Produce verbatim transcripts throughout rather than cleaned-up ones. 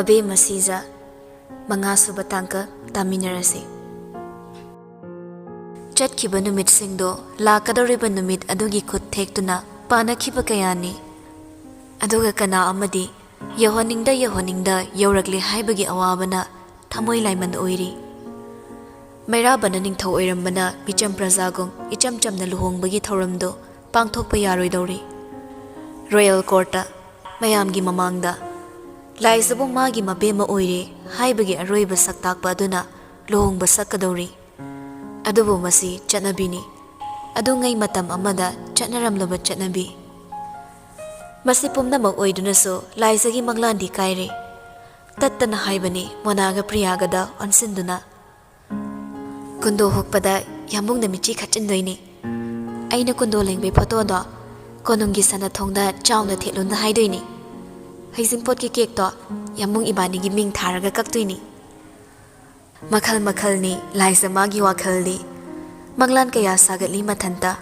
ꯑꯕꯦꯝꯃ ꯁꯤꯖ, ꯃꯉꯥꯁꯨꯕ ꯇꯥꯡꯀꯛ ꯇꯥꯃꯤꯟꯅꯔꯁꯤ꯫ ꯆꯠꯈꯤꯕ ꯅꯨꯃꯤꯠꯁꯤꯡꯗꯣ ꯂꯥꯛꯀꯗꯧꯔꯤꯕ ꯅꯨꯃꯤꯠ ꯑꯗꯨꯒꯤ ꯈꯨꯠ ꯊꯦꯛꯇꯨꯅ ꯄꯥꯅꯈꯤꯕ ꯀꯌꯥꯅꯤ꯫ ꯑꯗꯨꯒ ꯀꯅꯥ ꯑꯃꯗꯤ ꯌꯧꯍꯟꯅꯤꯡꯗ ꯌꯧꯍꯟꯅꯤꯡꯗ ꯌꯧꯔꯛꯂꯦ ꯍꯥꯏꯕꯒꯤ ꯑꯋꯥꯕꯅ ꯊꯃꯣꯏ ꯂꯥꯏꯃꯟ ꯑꯣꯏꯔꯤ꯫ ꯃꯩꯔꯥꯕꯅ ꯅꯤꯡꯊꯧ ꯑꯣꯏꯔꯝꯕꯅ ꯃꯤꯆꯝ ꯄ꯭ꯔꯖꯥꯒꯨꯝ ꯏꯆꯝ ꯆꯝꯅ ꯂꯨꯍꯣꯡꯕꯒꯤ ꯊꯧꯔꯝꯗꯣ ꯄꯥꯡꯊꯣꯛꯄ ꯌꯥꯔꯣꯏꯗꯧꯔꯤ꯫ ꯔꯣꯌꯦꯜ ꯀꯣꯔꯠꯇ ꯃꯌꯥꯝꯒꯤ ꯃꯃꯥꯡꯗ ꯂꯥꯏꯖꯕꯨ ꯃꯥꯒꯤ ꯃꯕꯦꯝꯃ ꯑꯣꯏꯔꯦ ꯍꯥꯏꯕꯒꯤ ꯑꯔꯣꯏꯕ ꯁꯛ ꯇꯥꯛꯄ ꯑꯗꯨꯅ ꯂꯨꯍꯣꯡꯕ ꯁꯛꯀꯗꯧꯔꯤ꯫ ꯑꯗꯨꯕꯨ ꯃꯁꯤ ꯆꯠꯅꯕꯤꯅꯤ꯫ ꯑꯗꯨꯉꯩ ꯃꯇꯝ ꯑꯃꯗ ꯆꯠꯅꯔꯝꯂꯕ ꯆꯠꯅꯕꯤ꯫ ꯃꯁꯤ ꯄꯨꯝꯅꯃꯛ ꯑꯣꯏꯗꯨꯅꯁꯨ ꯂꯥꯏꯖꯒꯤ ꯃꯪꯂꯥꯟꯗꯤ ꯀꯥꯏꯔꯦ꯫ ꯇꯠꯇꯅ ꯍꯥꯏꯕꯅꯤ ꯃꯣꯅꯥꯒ ꯄ꯭ꯔꯤꯌꯥꯒꯗ ꯑꯣꯟꯁꯤꯟꯗꯨꯅ꯫ ꯀꯨꯟꯗꯣ ꯍꯨꯛꯄꯗ ꯌꯥꯝꯕꯨꯡꯅ ꯃꯤꯠꯆꯤ ꯈꯠꯆꯤꯟꯗꯣꯏꯅꯤ꯫ ꯑꯩꯅ ꯀꯨꯟꯗꯣ ꯂꯦꯡꯕꯩ ꯐꯣꯇꯣꯗꯣ ꯀꯣꯅꯨꯡꯒꯤ ꯁꯅꯥꯊꯣꯡꯗ ꯆꯥꯎꯅ ꯊꯦꯠꯂꯨꯅ ꯍꯥꯏꯗꯣꯏꯅꯤ꯫ ꯍꯩꯖꯤꯡꯄꯣꯠꯀꯤ ꯀꯦꯛꯇꯣ ꯌꯥꯝꯕꯨꯡ ꯏꯕꯥꯅꯤꯒꯤ ꯃꯤꯡ ꯊꯥꯔꯒ ꯀꯛꯇꯣꯏꯅꯤ꯫ ꯃꯈꯜ ꯃꯈꯜꯅꯤ ꯂꯥꯏꯖ ꯃꯥꯒꯤ ꯋꯥꯈꯜꯗꯤ꯫ ꯃꯪꯂꯥꯟ ꯀꯌꯥ ꯁꯥꯒꯠꯂꯤ ꯃꯊꯟꯇ꯫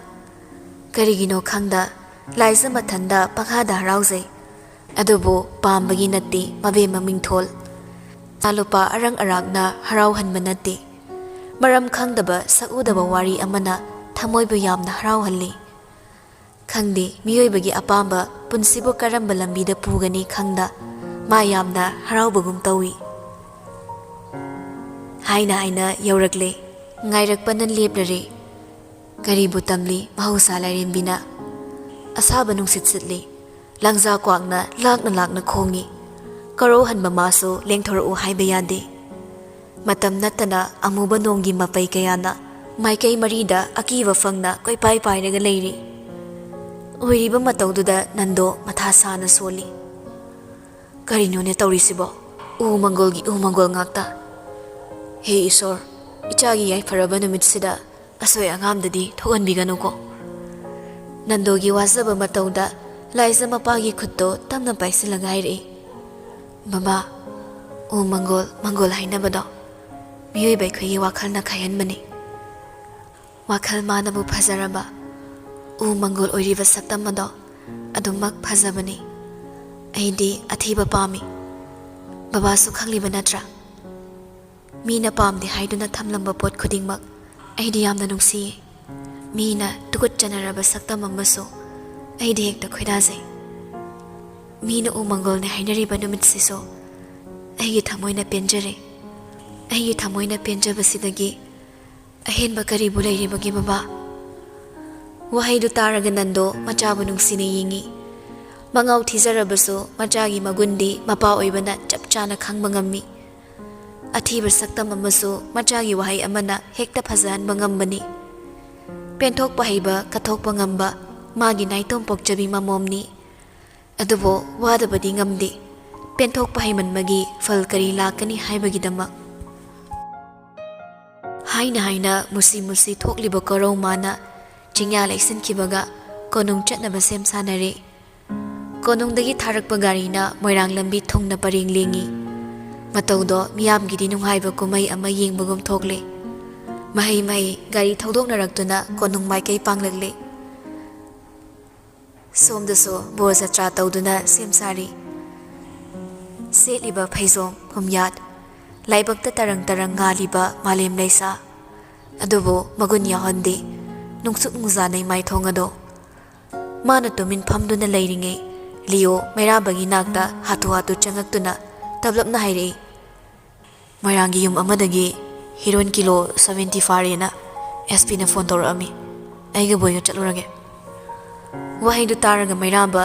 ꯀꯔꯤꯒꯤꯅꯣ ꯈꯪꯗ ꯂꯥꯏꯖ ꯃꯊꯟꯇ ꯄꯪꯍꯥꯗ ꯍꯔꯥꯎꯖꯩ꯫ ꯑꯗꯨꯕꯨ ꯄꯥꯝꯕꯒꯤ ꯅꯠꯇꯦ ꯃꯕꯦꯝꯃ ꯃꯤꯡꯊꯣꯜ꯫ ꯁꯅꯥ ꯂꯨꯄꯥ ꯑꯔꯪ ꯑꯔꯥꯛꯅ ꯍꯔꯥꯎꯍꯟꯕ ꯅꯠꯇꯦ꯫ ꯃꯔꯝ ꯈꯪꯗꯕ ꯁꯛꯎꯗꯕ ꯋꯥꯔꯤ ꯑꯃꯅ ꯊꯃꯣꯏꯕꯨ ꯌꯥꯝꯅ ꯍꯔꯥꯎꯍꯜꯂꯤ꯫ ꯈꯪꯗꯦ ꯃꯤꯑꯣꯏꯕꯒꯤ ꯑꯄꯥꯝꯕ ꯄꯨꯟꯁꯤꯕꯨ ꯀꯔꯝꯕ ꯂꯝꯕꯤꯗ ꯄꯨꯒꯅꯤ ꯈꯪꯗ ꯃꯥ ꯌꯥꯝꯅ ꯍꯔꯥꯎꯕꯒꯨꯝ ꯇꯧꯏ꯫ ꯍꯥꯏꯅ ꯍꯥꯏꯅ ꯌꯧꯔꯛꯂꯦ꯫ ꯉꯥꯏꯔꯛꯄꯅ ꯂꯦꯞꯂꯔꯦ꯫ ꯀꯔꯤꯕꯨ ꯇꯝꯂꯤ ꯃꯍꯧꯁꯥ ꯂꯥꯏꯔꯦꯝꯕꯤꯅ? ꯑꯁꯥꯕ ꯅꯨꯡꯁꯤꯠ ꯁꯤꯠꯂꯤ꯫ ꯂꯪꯖꯥ ꯀ꯭ꯋꯥꯛꯅ ꯂꯥꯛꯅ ꯂꯥꯛꯅ ꯈꯣꯡꯏ꯫ ꯀꯔꯧꯍꯟꯕ ꯃꯥꯁꯨ ꯂꯦꯡꯊꯣꯔꯛꯎ ꯍꯥꯏꯕ ꯌꯥꯗꯦ꯫ ꯃꯇꯝ ꯅꯠꯇꯅ ꯑꯃꯨꯕ ꯅꯣꯡꯒꯤ ꯃꯄꯩ ꯀꯌꯥꯅ ꯃꯥꯏꯀꯩ ꯃꯔꯤꯗ ꯑꯀꯤꯕ ꯐꯪꯅ ꯀꯣꯏꯄꯥꯏ ꯄꯥꯏꯔꯒ ꯂꯩꯔꯤ꯫ ꯑꯣꯏꯔꯤꯕ ꯃꯇꯧꯗꯨꯗ ꯅꯟꯗꯣ ꯃꯊꯥ ꯁꯥꯅ ꯁꯣꯜꯂꯤ꯫ ꯀꯔꯤꯅꯣꯅꯦ ꯇꯧꯔꯤꯁꯤꯕꯣ? ꯎ ꯃꯪꯒꯣꯜꯒꯤ ꯎ ꯃꯪꯒꯣꯜ ꯉꯥꯛꯇ꯫ ꯍꯦ ꯏꯁꯣꯔ, ꯏꯆꯥꯒꯤ ꯌꯥꯏꯐꯔꯕ ꯅꯨꯃꯤꯠꯁꯤꯗ ꯑꯁꯣꯏ ꯑꯉꯥꯝꯗꯗꯤ ꯊꯣꯛꯍꯟꯕꯤꯒꯅꯨꯀꯣ꯫ ꯅꯟꯗꯣꯒꯤ ꯋꯥꯖꯕ ꯃꯇꯧꯗ ꯂꯥꯏꯖ ꯃꯄꯥꯒꯤ ꯈꯨꯠꯇꯣ ꯇꯞꯅ ꯄꯥꯏꯁꯤꯜꯂꯒ ꯍꯥꯏꯔꯛꯏ, "ꯃꯃꯥ, ꯎ ꯃꯪꯒꯣꯜ, ꯃꯪꯒꯣꯜ ꯍꯥꯏꯅꯕꯗꯣ ꯃꯤꯑꯣꯏꯕ ꯑꯩꯈꯣꯏꯒꯤ ꯋꯥꯈꯜꯅ ꯈꯥꯏꯍꯟꯕꯅꯤ꯫ ꯋꯥꯈꯜ ꯃꯥꯅꯕꯨ ꯐꯖꯔꯕ ꯎ ꯃꯪꯒꯣꯜ ꯑꯣꯏꯔꯤꯕ ꯁꯛꯇꯝ ꯑꯗꯣ ꯑꯗꯨꯃꯛ ꯐꯖꯕꯅꯤ꯫ ꯑꯩꯗꯤ ꯑꯊꯤꯕ ꯄꯥꯝꯃꯤ꯫ ꯕꯕꯥꯁꯨ ꯈꯪꯂꯤꯕ ꯅꯠꯇ꯭ꯔꯥ? ꯃꯤꯅ ꯄꯥꯝꯗꯦ ꯍꯥꯏꯗꯨꯅ ꯊꯝꯂꯝꯕ ꯄꯣꯠ ꯈꯨꯗꯤꯡꯃꯛ ꯑꯩꯗꯤ ꯌꯥꯝꯅ ꯅꯨꯡꯁꯤꯌꯦ꯫ ꯃꯤꯅ ꯇꯨꯀꯠꯆꯅꯔꯕ ꯁꯛꯇꯝ ꯑꯃꯁꯨ ꯑꯩꯗꯤ ꯍꯦꯛꯇ ꯈꯣꯏꯗꯥꯖꯩ꯫ ꯃꯤꯅ ꯎꯃꯪꯒꯣꯜꯅꯦ ꯍꯥꯏꯅꯔꯤꯕ ꯅꯨꯃꯤꯠꯁꯤꯁꯨ ꯑꯩꯒꯤ ꯊꯃꯣꯏꯅ ꯄꯦꯟꯖꯔꯦ꯫ ꯑꯩꯒꯤ ꯊꯃꯣꯏꯅ ꯄꯦꯟꯖꯕꯁꯤꯗꯒꯤ ꯑꯍꯦꯟꯕ ꯀꯔꯤꯕꯨ ꯂꯩꯔꯤꯕꯒꯦ ꯕꯕꯥ? ꯋꯥꯍꯩꯗꯨ ꯇꯥꯔꯒ ꯅꯟꯗꯣ ꯃꯆꯥꯕꯨ ꯅꯨꯡꯁꯤꯅ ꯌꯦꯡꯉꯤ꯫ ꯃꯉꯥꯎ ꯊꯤꯖꯔꯕꯁꯨ ꯃꯆꯥꯒꯤ ꯃꯒꯨꯟꯗꯤ ꯃꯄꯥ ꯑꯣꯏꯕꯅ ꯆꯞ ꯆꯥꯅ ꯈꯪꯕ ꯉꯝꯃꯤ꯫ ꯑꯊꯤꯕ ꯁꯛꯇꯝ ꯑꯃꯁꯨ ꯃꯆꯥꯒꯤ ꯋꯥꯍꯩ ꯑꯃꯅ ꯍꯦꯛꯇ ꯐꯖꯍꯟꯕ ꯉꯝꯕꯅꯤ꯫ ꯄꯦꯟꯊꯣꯛꯄ ꯍꯩꯕ, ꯀꯠꯊꯣꯛꯄ ꯉꯝꯕ ꯃꯥꯒꯤ ꯅꯥꯏꯇꯣꯝ ꯄꯣꯛꯆꯕꯤ ꯃꯃꯣꯝꯅꯤ꯫ ꯑꯗꯨꯕꯨ ꯋꯥꯗꯕꯗꯤ ꯉꯝꯗꯦ꯫ ꯄꯦꯟꯊꯣꯛꯄ ꯍꯩꯃꯟꯕꯒꯤ ꯐꯜ ꯀꯔꯤ ꯂꯥꯛꯀꯅꯤ ꯍꯥꯏꯕꯒꯤꯗꯃꯛ꯫ ꯍꯥꯏꯅ ꯍꯥꯏꯅ ꯃꯨꯁꯤ ꯃꯨꯁꯤ ꯊꯣꯛꯂꯤꯕ ꯀꯣꯔꯧ ꯃꯥꯅ ꯆꯤꯡꯌꯥ ꯂꯩꯁꯤꯟꯈꯤꯕꯒ ꯀꯣꯅꯨꯡ ꯆꯠꯅꯕ ꯁꯦꯝ ꯁꯥꯅꯔꯦ꯫ ꯀꯣꯅꯨꯡꯗꯒꯤ ꯊꯥꯔꯛꯄ ꯒꯥꯔꯤꯅ ꯃꯣꯏꯔꯥꯡ ꯂꯝꯕꯤ ꯊꯨꯡꯅ ꯄꯔꯦꯡ ꯂꯦꯡꯉꯤ꯫ ꯃꯇꯧꯗꯣ ꯃꯤꯌꯥꯝꯒꯤꯗꯤ ꯅꯨꯡꯉꯥꯏꯕ ꯀꯨꯝꯍꯩ ꯑꯃ ꯌꯦꯡꯕꯒꯨꯝ ꯊꯣꯛꯂꯦ꯫ ꯃꯍꯩ ꯃꯍꯩ ꯒꯥꯔꯤ ꯊꯧꯗꯣꯛꯅꯔꯛꯇꯨꯅ ꯀꯣꯅꯨꯡ ꯃꯥꯏꯀꯩ ꯄꯥꯡꯂꯛꯂꯦ꯫ ꯁꯣꯝꯗꯁꯨ ꯕꯣꯔ ꯖꯇ꯭ꯔꯥ ꯇꯧꯗꯨꯅ ꯁꯦꯝ ꯁꯥꯔꯤ꯫ ꯁꯦꯠꯂꯤꯕ ꯐꯩꯖꯣꯝ, ꯄꯨꯝꯌꯥꯠ, ꯂꯥꯏꯕꯛꯇ ꯇꯔꯪ ꯇꯔꯪ ꯉꯥꯜꯂꯤꯕ ꯃꯥꯂꯦꯝ ꯂꯩꯁꯥ꯫ ꯑꯗꯨꯕꯨ ꯃꯒꯨꯟ ꯌꯥꯎꯍꯟꯗꯦ ꯅꯨꯡꯁꯨꯛ ꯅꯨꯡꯖꯥꯅꯩ ꯃꯥꯏꯊꯣꯡ ꯑꯗꯣ꯫ ꯃꯥꯅ ꯇꯨꯃꯤꯟ ꯐꯝꯗꯨꯅ ꯂꯩꯔꯤꯉꯩ ꯂꯤꯑꯣ ꯃꯩꯔꯥꯕꯒꯤ ꯅꯥꯛꯇ ꯍꯥꯊꯨ ꯍꯥꯊꯨ ꯆꯪꯉꯛꯇꯨꯅ ꯇꯞꯂꯞꯅ ꯍꯥꯏꯔꯛꯏ, "ꯃꯣꯏꯔꯥꯡꯒꯤ ꯌꯨꯝ ꯑꯃꯗꯒꯤ ꯍꯤꯔꯣꯏꯟ ꯀꯤꯂꯣ ꯁꯚꯦꯟꯇꯤ ꯐꯥꯔꯦꯅ ꯑꯦꯁ ꯄꯤꯅ ꯐꯣꯟ ꯇꯧꯔꯛꯑꯝꯃꯤ꯫ ꯑꯩꯒ ꯕꯣꯏꯒ ꯆꯠꯂꯨꯔꯒꯦ꯫" ꯋꯥꯍꯩꯗꯨ ꯇꯥꯔꯒ ꯃꯩꯔꯥꯕ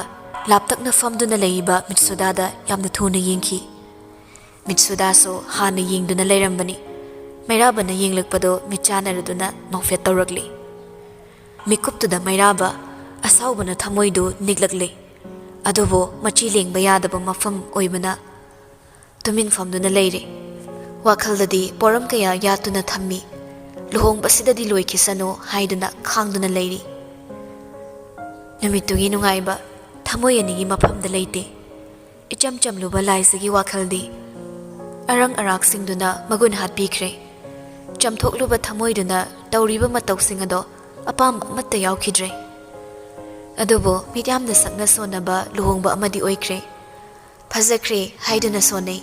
ꯂꯥꯞꯇꯛꯅ ꯐꯝꯗꯨꯅ ꯂꯩꯔꯤꯕ ꯃꯤꯠꯁꯨꯗꯥꯗ ꯌꯥꯝꯅ ꯊꯨꯅ ꯌꯦꯡꯈꯤ꯫ ꯃꯤꯠꯁꯨꯗꯥꯁꯨ ꯍꯥꯟꯅ ꯌꯦꯡꯗꯨꯅ ꯂꯩꯔꯝꯕꯅꯤ꯫ ꯃꯩꯔꯥꯕꯅ ꯌꯦꯡꯂꯛꯄꯗꯣ ꯃꯤꯠ ꯆꯥꯟꯅꯔꯗꯨꯅ ꯅꯣꯛꯐꯦꯠ ꯇꯧꯔꯛꯂꯤ꯫ ꯃꯤꯀꯨꯞꯇꯨꯗ ꯃꯩꯔꯥꯕ ꯑꯁꯥꯎꯕꯅ ꯊꯃꯣꯏꯗꯨ ꯅꯤꯛꯂꯛꯂꯦ꯫ ꯑꯗꯨꯕꯨ ꯃꯆꯤ ꯂꯦꯡꯕ ꯌꯥꯗꯕ ꯃꯐꯝ ꯑꯣꯏꯕꯅ ꯇꯨꯃꯤꯟ ꯐꯝꯗꯨꯅ ꯂꯩꯔꯦ꯫ ꯋꯥꯈꯜꯗꯗꯤ ꯄꯣꯔꯝ ꯀꯌꯥ ꯌꯥꯠꯇꯨꯅ ꯊꯝꯃꯤ꯫ ꯂꯨꯍꯣꯡꯕꯁꯤꯗꯗꯤ ꯂꯣꯏꯈꯤꯁꯅꯨ ꯍꯥꯏꯗꯨꯅ ꯈꯥꯡꯗꯨꯅ ꯂꯩꯔꯤ꯫ ꯅꯨꯃꯤꯠꯇꯨꯒꯤ ꯅꯨꯡꯉꯥꯏꯕ ꯊꯃꯣꯏ ꯑꯅꯤꯒꯤ ꯃꯐꯝꯗ ꯂꯩꯇꯦ꯫ ꯏꯆꯝ ꯆꯝꯂꯨꯕ ꯂꯥꯏꯖꯒꯤ ꯋꯥꯈꯜꯗꯤ ꯑꯔꯪ ꯑꯔꯥꯛꯁꯤꯡꯗꯨꯅ ꯃꯒꯨꯟ ꯍꯥꯠꯄꯤꯈ꯭ꯔꯦ꯫ ꯆꯝꯊꯣꯛꯂꯨꯕ ꯊꯃꯣꯏꯗꯨꯅ ꯇꯧꯔꯤꯕ ꯃꯇꯧꯁꯤꯡ ꯑꯗꯣ ꯑꯄꯥꯝꯕ ꯑꯃꯠꯇ ꯌꯥꯎꯈꯤꯗ꯭ꯔꯦ꯫ ꯑꯗꯨꯕꯨ ꯃꯤꯠꯌꯥꯝꯅ ꯁꯛꯅ ꯁꯣꯟꯅꯕ ꯂꯨꯍꯣꯡꯕ ꯑꯃꯗꯤ ꯑꯣꯏꯈ꯭ꯔꯦ꯫ ꯐꯖꯈ꯭ꯔꯦ ꯍꯥꯏꯗꯨꯅ ꯁꯣꯟꯅꯩ꯫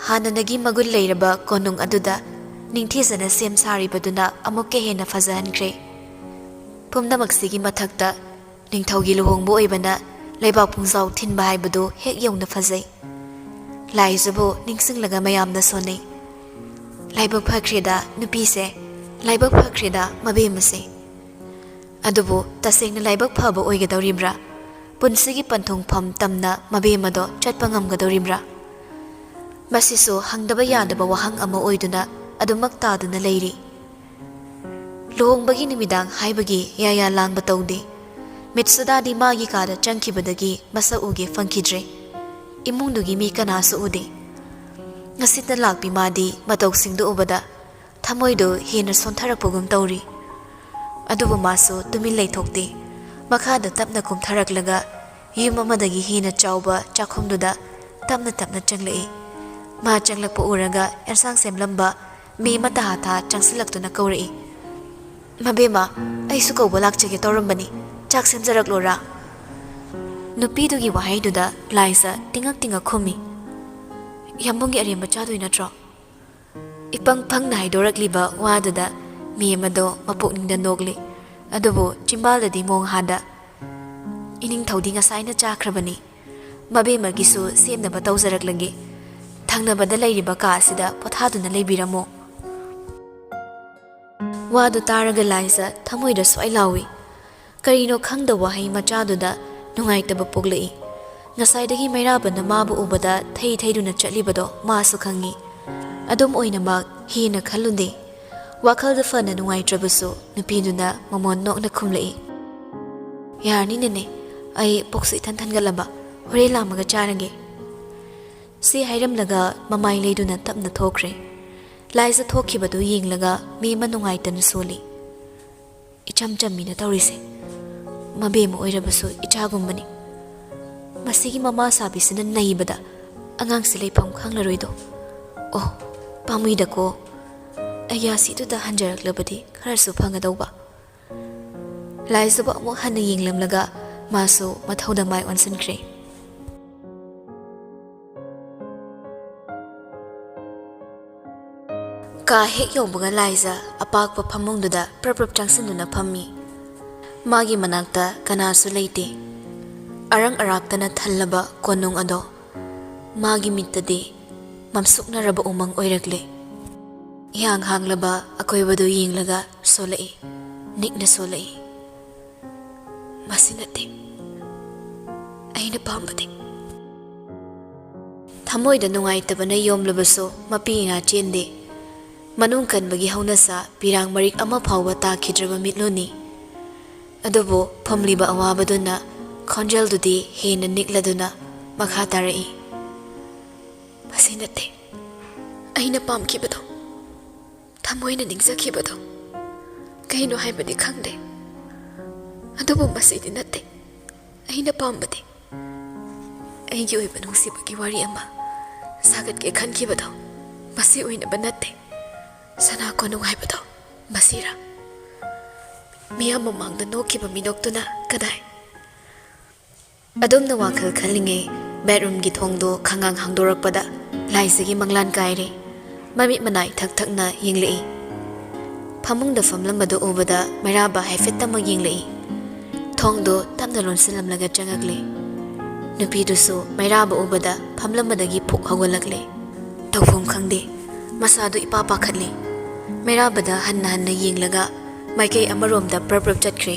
ꯍꯥꯟꯅꯗꯒꯤ ꯃꯒꯨꯟ ꯂꯩꯔꯕ ꯀꯣꯅꯨꯡ ꯑꯗꯨꯗ ꯅꯤꯡꯊꯤꯖꯅ ꯁꯦꯝ ꯁꯥꯔꯤꯕꯗꯨꯅ ꯑꯃꯨꯛꯀ ꯍꯦꯟꯅ ꯐꯖꯍꯟꯈ꯭ꯔꯦ꯫ ꯄꯨꯝꯅꯃꯛꯁꯤꯒꯤ ꯃꯊꯛꯇ ꯅꯤꯡꯊꯧꯒꯤ ꯂꯨꯍꯣꯡꯕ ꯑꯣꯏꯕꯅ ꯂꯩꯕꯥꯛ ꯄꯨꯡꯖꯥꯎ ꯊꯤꯟꯕ ꯍꯥꯏꯕꯗꯨ ꯍꯦꯛ ꯌꯧꯅ ꯐꯖꯩ꯫ ꯂꯥꯏꯖꯕꯨ ꯅꯤꯡꯁꯤꯡꯂꯒ ꯃꯌꯥꯝꯅ ꯁꯣꯟꯅꯩ, "ꯂꯥꯏꯕꯛ ꯐꯈ꯭ꯔꯦꯗ ꯅꯨꯄꯤꯁꯦ, ꯂꯥꯏꯕꯛ ꯐꯈ꯭ꯔꯦꯗ ꯃꯕꯦꯝꯃꯁꯦ"꯫ ꯑꯗꯨꯕꯨ ꯇꯁꯦꯡꯅ ꯂꯥꯏꯕꯛ ꯐꯕ ꯑꯣꯏꯒꯗꯧꯔꯤꯕ꯭ꯔꯥ? ꯄꯨꯟꯁꯤꯒꯤ ꯄꯟꯊꯨꯡꯐꯝ ꯇꯝꯅ ꯃꯕꯦꯝꯃꯗꯣ ꯆꯠꯄ ꯉꯝꯒꯗꯧꯔꯤꯕ꯭ꯔꯥ? ꯃꯁꯤꯁꯨ ꯍꯪꯗꯕ ꯌꯥꯗꯕ ꯋꯥꯍꯪ ꯑꯃ ꯑꯣꯏꯗꯨꯅ ꯑꯗꯨꯃꯛ ꯇꯥꯗꯨꯅ ꯂꯩꯔꯤ꯫ ꯂꯨꯍꯣꯡꯕꯒꯤ ꯅꯨꯃꯤꯗꯥꯡ ꯍꯥꯏꯕꯒꯤ ꯌꯥꯌꯥ ꯂꯥꯡꯕ ꯇꯧꯗꯦ꯫ ꯃꯤꯠꯁꯨꯗꯥꯗꯤ ꯃꯥꯒꯤ ꯀꯥꯗ ꯆꯪꯈꯤꯕꯗꯒꯤ ꯃꯁꯛ ꯎꯒꯦ ꯐꯪꯈꯤꯗ꯭ꯔꯦ꯫ ꯏꯃꯨꯡꯗꯨꯒꯤ ꯃꯤ ꯀꯅꯥꯁꯨ ꯎꯗꯦ꯫ ꯉꯁꯤꯇ ꯂꯥꯛꯄꯤ ꯃꯥꯗꯤ ꯃꯇꯧꯁꯤꯡꯗꯨ ꯎꯕꯗ ꯊꯃꯣꯏꯗꯨ ꯍꯦꯟꯅ ꯁꯣꯟꯊꯔꯛꯄꯒꯨꯝ ꯇꯧꯔꯤ꯫ ꯑꯗꯨꯕꯨ ꯃꯥꯁꯨ ꯇꯨꯃꯤꯟ ꯂꯩꯊꯣꯛꯇꯦ꯫ ꯃꯈꯥꯗ ꯇꯞꯅ ꯀꯨꯝꯊꯔꯛꯂꯒ ꯌꯨꯝ ꯑꯃꯗꯒꯤ ꯍꯦꯟꯅ ꯆꯥꯎꯕ ꯆꯥꯛꯈꯨꯝꯗꯨꯗ ꯇꯞꯅ ꯇꯞꯅ ꯆꯪꯂꯛꯏ꯫ ꯃꯥ ꯆꯪꯂꯛꯄ ꯎꯔꯒ ꯑꯦꯟꯁꯥꯡ ꯁꯦꯝꯂꯝꯕ ꯃꯦ ꯃꯇꯥ ꯍꯥꯊꯥ ꯆꯪꯁꯤꯜꯂꯛꯇꯨꯅ ꯀꯧꯔꯛꯏ, "ꯃꯕꯦꯝꯃ, ꯑꯩꯁꯨ ꯀꯧꯕ ꯂꯥꯛꯆꯒꯦ ꯇꯧꯔꯝꯕꯅꯤ, ꯆꯥꯛ ꯁꯦꯝꯖꯔꯛꯂꯣꯔꯥ?" ꯅꯨꯄꯤꯗꯨꯒꯤ ꯋꯥꯍꯩꯗꯨꯗ ꯂꯥꯏꯖ ꯇꯤꯡꯉꯛ ꯇꯤꯡꯉꯛ ꯈꯨꯝꯃꯤ, "ꯌꯥꯝꯕꯨꯡꯒꯤ ꯑꯔꯦꯝꯕ ꯆꯥꯗꯣꯏ ꯅꯠꯇ꯭ꯔꯣ?" ꯏꯄꯪ ꯐꯪꯅ ꯍꯥꯏꯗꯣꯔꯛꯂꯤꯕ ꯋꯥꯗꯨꯗ ꯃꯦꯝ ꯑꯗꯣ ꯃꯄꯨꯛꯅꯤꯡꯗ ꯅꯣꯛꯂꯤ꯫ ꯑꯗꯨꯕꯨ ꯆꯤꯝꯕꯥꯜꯗꯗꯤ ꯃꯣꯡ ꯍꯥꯗ, "ꯏꯅꯤꯡꯊꯧꯗꯤ ꯉꯁꯥꯏꯅ ꯆꯥꯈ꯭ꯔꯕꯅꯤ꯫ ꯃꯕꯦꯝꯃꯒꯤꯁꯨ ꯁꯦꯝꯅꯕ ꯇꯧꯖꯔꯛꯂꯒꯦ꯫ ꯊꯪꯅꯕꯗ ꯂꯩꯔꯤꯕ ꯀꯥ ꯑꯁꯤꯗ ꯄꯣꯊꯥꯗꯨꯅ ꯂꯩꯕꯤꯔꯝꯃꯣ"꯫ ꯋꯥꯗꯨ ꯇꯥꯔꯒ ꯂꯥꯏꯖ ꯊꯃꯣꯏꯗ ꯁ꯭ꯋꯥꯏ ꯂꯥꯎꯏ꯫ ꯀꯔꯤꯅꯣ ꯈꯪꯗ ꯋꯥꯍꯩ ꯃꯆꯥꯗꯨꯗ ꯅꯨꯡꯉꯥꯏꯇꯕ ꯄꯣꯛꯂꯛꯏ꯫ ꯉꯁꯥꯏꯗꯒꯤ ꯃꯩꯔꯥꯕꯅ ꯃꯥꯕꯨ ꯎꯕꯗ ꯊꯩ ꯊꯩꯗꯨꯅ ꯆꯠꯂꯤꯕꯗꯣ ꯃꯥꯁꯨ ꯈꯪꯏ꯫ ꯑꯗꯨꯝ ꯑꯣꯏꯅꯃꯛ ꯍꯦꯟꯅ ꯈꯜꯂꯨꯗꯦ꯫ ꯋꯥꯈꯜꯗ ꯐꯅ ꯅꯨꯡꯉꯥꯏꯇ꯭ꯔꯕꯁꯨ ꯅꯨꯄꯤꯗꯨꯅ ꯃꯃꯣꯟ ꯅꯣꯛꯅ ꯈꯨꯝꯂꯛꯏ, "ꯌꯥꯔꯅꯤ ꯅꯦꯅꯦ, ꯑꯩ ꯄꯨꯛꯁꯨ ꯏꯊꯟ ꯊꯟꯒꯠꯂꯕ, ꯍꯣꯔꯦꯟ ꯂꯥꯝꯃꯒ ꯆꯥꯔꯒꯦ"꯫ ꯁꯤ ꯍꯥꯏꯔꯝꯂꯒ ꯃꯃꯥꯏ ꯂꯩꯗꯨꯅ ꯇꯞꯅ ꯊꯣꯛꯈ꯭ꯔꯦ꯫ ꯂꯥꯏꯖ ꯊꯣꯛꯈꯤꯕꯗꯨ ꯌꯦꯡꯂꯒ ꯃꯦꯝꯃ ꯅꯨꯡꯉꯥꯏꯇꯅ ꯁꯣꯜꯂꯤ꯫ "ꯏꯆꯝ ꯆꯝꯃꯤꯅ ꯇꯧꯔꯤꯁꯦ꯫ ꯃꯕꯦꯝꯃ ꯑꯣꯏꯔꯕꯁꯨ ꯏꯆꯥꯒꯨꯝꯕꯅꯤ꯫ ꯃꯁꯤꯒꯤ ꯃꯃꯥ ꯁꯥꯕꯤꯁꯤꯅ ꯅꯩꯕꯗ ꯑꯉꯥꯡꯁꯤ ꯂꯩꯐꯝ ꯈꯪꯂꯔꯣꯏꯗꯣ꯫ ꯑꯣ, ꯄꯥꯝꯃꯨꯏꯗꯀꯣ꯫ ꯑꯌꯥꯁꯤꯗꯨꯗ ꯍꯟꯖꯔꯛꯂꯕꯗꯤ ꯈꯔꯁꯨ ꯐꯒꯗꯧꯕ"꯫ ꯂꯥꯏꯖꯕꯨ ꯑꯃꯨꯛ ꯍꯟꯅ ꯌꯦꯡꯂꯝꯂꯒ ꯃꯥꯁꯨ ꯃꯊꯧꯗ ꯃꯥꯏ ꯑꯣꯟꯁꯤꯟꯈ꯭ꯔꯦ꯫ ꯀꯥ ꯍꯦꯛ ꯌꯧꯕꯒ ꯂꯥꯏꯖ ꯑꯄꯥꯛꯄ ꯐꯃꯨꯡꯗꯨꯗ ꯄ꯭ꯔꯞ ꯄ꯭ꯔꯞ ꯆꯪꯁꯤꯟꯗꯨꯅ ꯐꯝꯃꯤ꯫ ꯃꯥꯒꯤ ꯃꯅꯥꯛꯇ ꯀꯅꯥꯁꯨ ꯂꯩꯇꯦ꯫ ꯑꯔꯪ ꯑꯔꯥꯛꯇꯅ ꯊꯜꯂꯕ ꯀꯣꯅꯨꯡ ꯑꯗꯣ ꯃꯥꯒꯤ ꯃꯤꯠꯇꯗꯤ ꯃꯝꯁꯨꯛꯅꯔꯕ ꯎꯃꯪ ꯑꯣꯏꯔꯛꯂꯦ꯫ ꯏꯍꯥꯡ ꯍꯥꯡꯂꯕ ꯑꯀꯣꯏꯕꯗꯨ ꯌꯦꯡꯂꯒ ꯁꯣꯜꯂꯛꯏ, ꯅꯤꯛꯅ ꯁꯣꯜꯂꯛꯏ꯫ "ꯃꯁꯤ ꯅꯠꯇꯦ ꯑꯩꯅ ꯄꯥꯝꯕꯗꯤ꯫" ꯊꯃꯣꯏꯗ ꯅꯨꯡꯉꯥꯏꯇꯕꯅ ꯌꯣꯝꯂꯕꯁꯨ ꯃꯄꯤ ꯏꯉꯥ ꯆꯦꯟꯗꯦ꯫ ꯃꯅꯨꯡ ꯀꯟꯕꯒꯤ ꯍꯧꯅꯁꯥ ꯄꯤꯔꯥꯡ ꯃꯔꯤꯛ ꯑꯃ ꯐꯥꯎꯕ ꯇꯥꯈꯤꯗ꯭ꯔꯕ ꯃꯤꯠꯂꯨꯅꯤ꯫ ꯑꯗꯨꯕꯨ ꯐꯝꯂꯤꯕ ꯑꯋꯥꯕꯗꯨꯅ ꯈꯣꯟꯖꯦꯜꯗꯨꯗꯤ ꯍꯦꯟꯅ ꯅꯤꯛꯂꯗꯨꯅ ꯃꯈꯥ ꯇꯥꯔꯛꯏ, "ꯃꯁꯤ ꯅꯠꯇꯦ ꯑꯩꯅ ꯄꯥꯝꯈꯤꯕꯗꯣ, ꯊꯃꯣꯏꯅ ꯅꯤꯡꯖꯈꯤꯕꯗꯣ꯫ ꯀꯩꯅꯣ ꯍꯥꯏꯕꯗꯤ ꯈꯪꯗꯦ, ꯑꯗꯨꯕꯨ ꯃꯁꯤꯗꯤ ꯅꯠꯇꯦ ꯑꯩꯅ ꯄꯥꯝꯕꯗꯤ꯫ ꯑꯩꯒꯤ ꯑꯣꯏꯕ ꯅꯨꯡꯁꯤꯕꯒꯤ ꯋꯥꯔꯤ ꯑꯃ ꯁꯥꯒꯠꯀꯦ ꯈꯟꯈꯤꯕꯗꯣ, ꯃꯁꯤ ꯑꯣꯏꯅꯕ ꯅꯠꯇꯦ꯫ ꯁꯅꯥ ꯀꯣꯅꯨꯡ ꯍꯥꯏꯕꯗꯣ ꯃꯁꯤꯔꯥ? ꯃꯤꯌꯥꯝ ꯃꯃꯥꯡꯗ ꯅꯣꯛꯈꯤꯕ ꯃꯤꯅꯣꯛꯇꯨꯅ ꯀꯗꯥꯏ?" ꯑꯗꯨꯝꯅ ꯋꯥꯈꯜ ꯈꯜꯂꯤꯉꯩ ꯕꯦꯗꯔꯨꯝꯒꯤ ꯊꯣꯡꯗꯣ ꯈꯪꯉꯥꯡ ꯍꯥꯡꯗꯣꯔꯛꯄꯗ ꯂꯥꯏꯖꯒꯤ ꯃꯪꯂꯥꯟ ꯀꯥꯏꯔꯦ꯫ ꯃꯃꯤꯠ ꯃꯅꯥꯏ ꯊꯛ ꯊꯛꯅ ꯌꯦꯡꯂꯛꯏ꯫ ꯐꯃꯨꯡꯗ ꯐꯝꯂꯝꯕꯗꯨ ꯎꯕꯗ ꯃꯩꯔꯥꯕ ꯍꯥꯏꯐꯦꯠꯇꯃꯛ ꯌꯦꯡꯂꯛꯏ꯫ ꯊꯣꯡꯗꯣ ꯇꯞꯅ ꯂꯣꯟꯁꯤꯜꯂꯝꯂꯒ ꯆꯪꯉꯛꯂꯦ꯫ ꯅꯨꯄꯤꯗꯨꯁꯨ ꯃꯩꯔꯥꯕ ꯎꯕꯗ ꯐꯝꯂꯝꯕꯗꯒꯤ ꯐꯨꯛ ꯍꯧꯒꯠꯂꯛꯂꯦ꯫ ꯇꯧꯐꯝ ꯈꯪꯗꯦ, ꯃꯁꯥꯗꯨ ꯏꯄꯥ ꯄꯥꯈꯠꯂꯦ꯫ ꯃꯩꯔꯥꯕꯗ ꯍꯟꯅ ꯍꯟꯅ ꯌꯦꯡꯂꯒ ꯃꯥꯏꯀꯩ ꯑꯃꯔꯣꯝꯗ ꯄ꯭ꯔꯞ ꯄ꯭ꯔꯞ ꯆꯠꯈ꯭ꯔꯦ꯫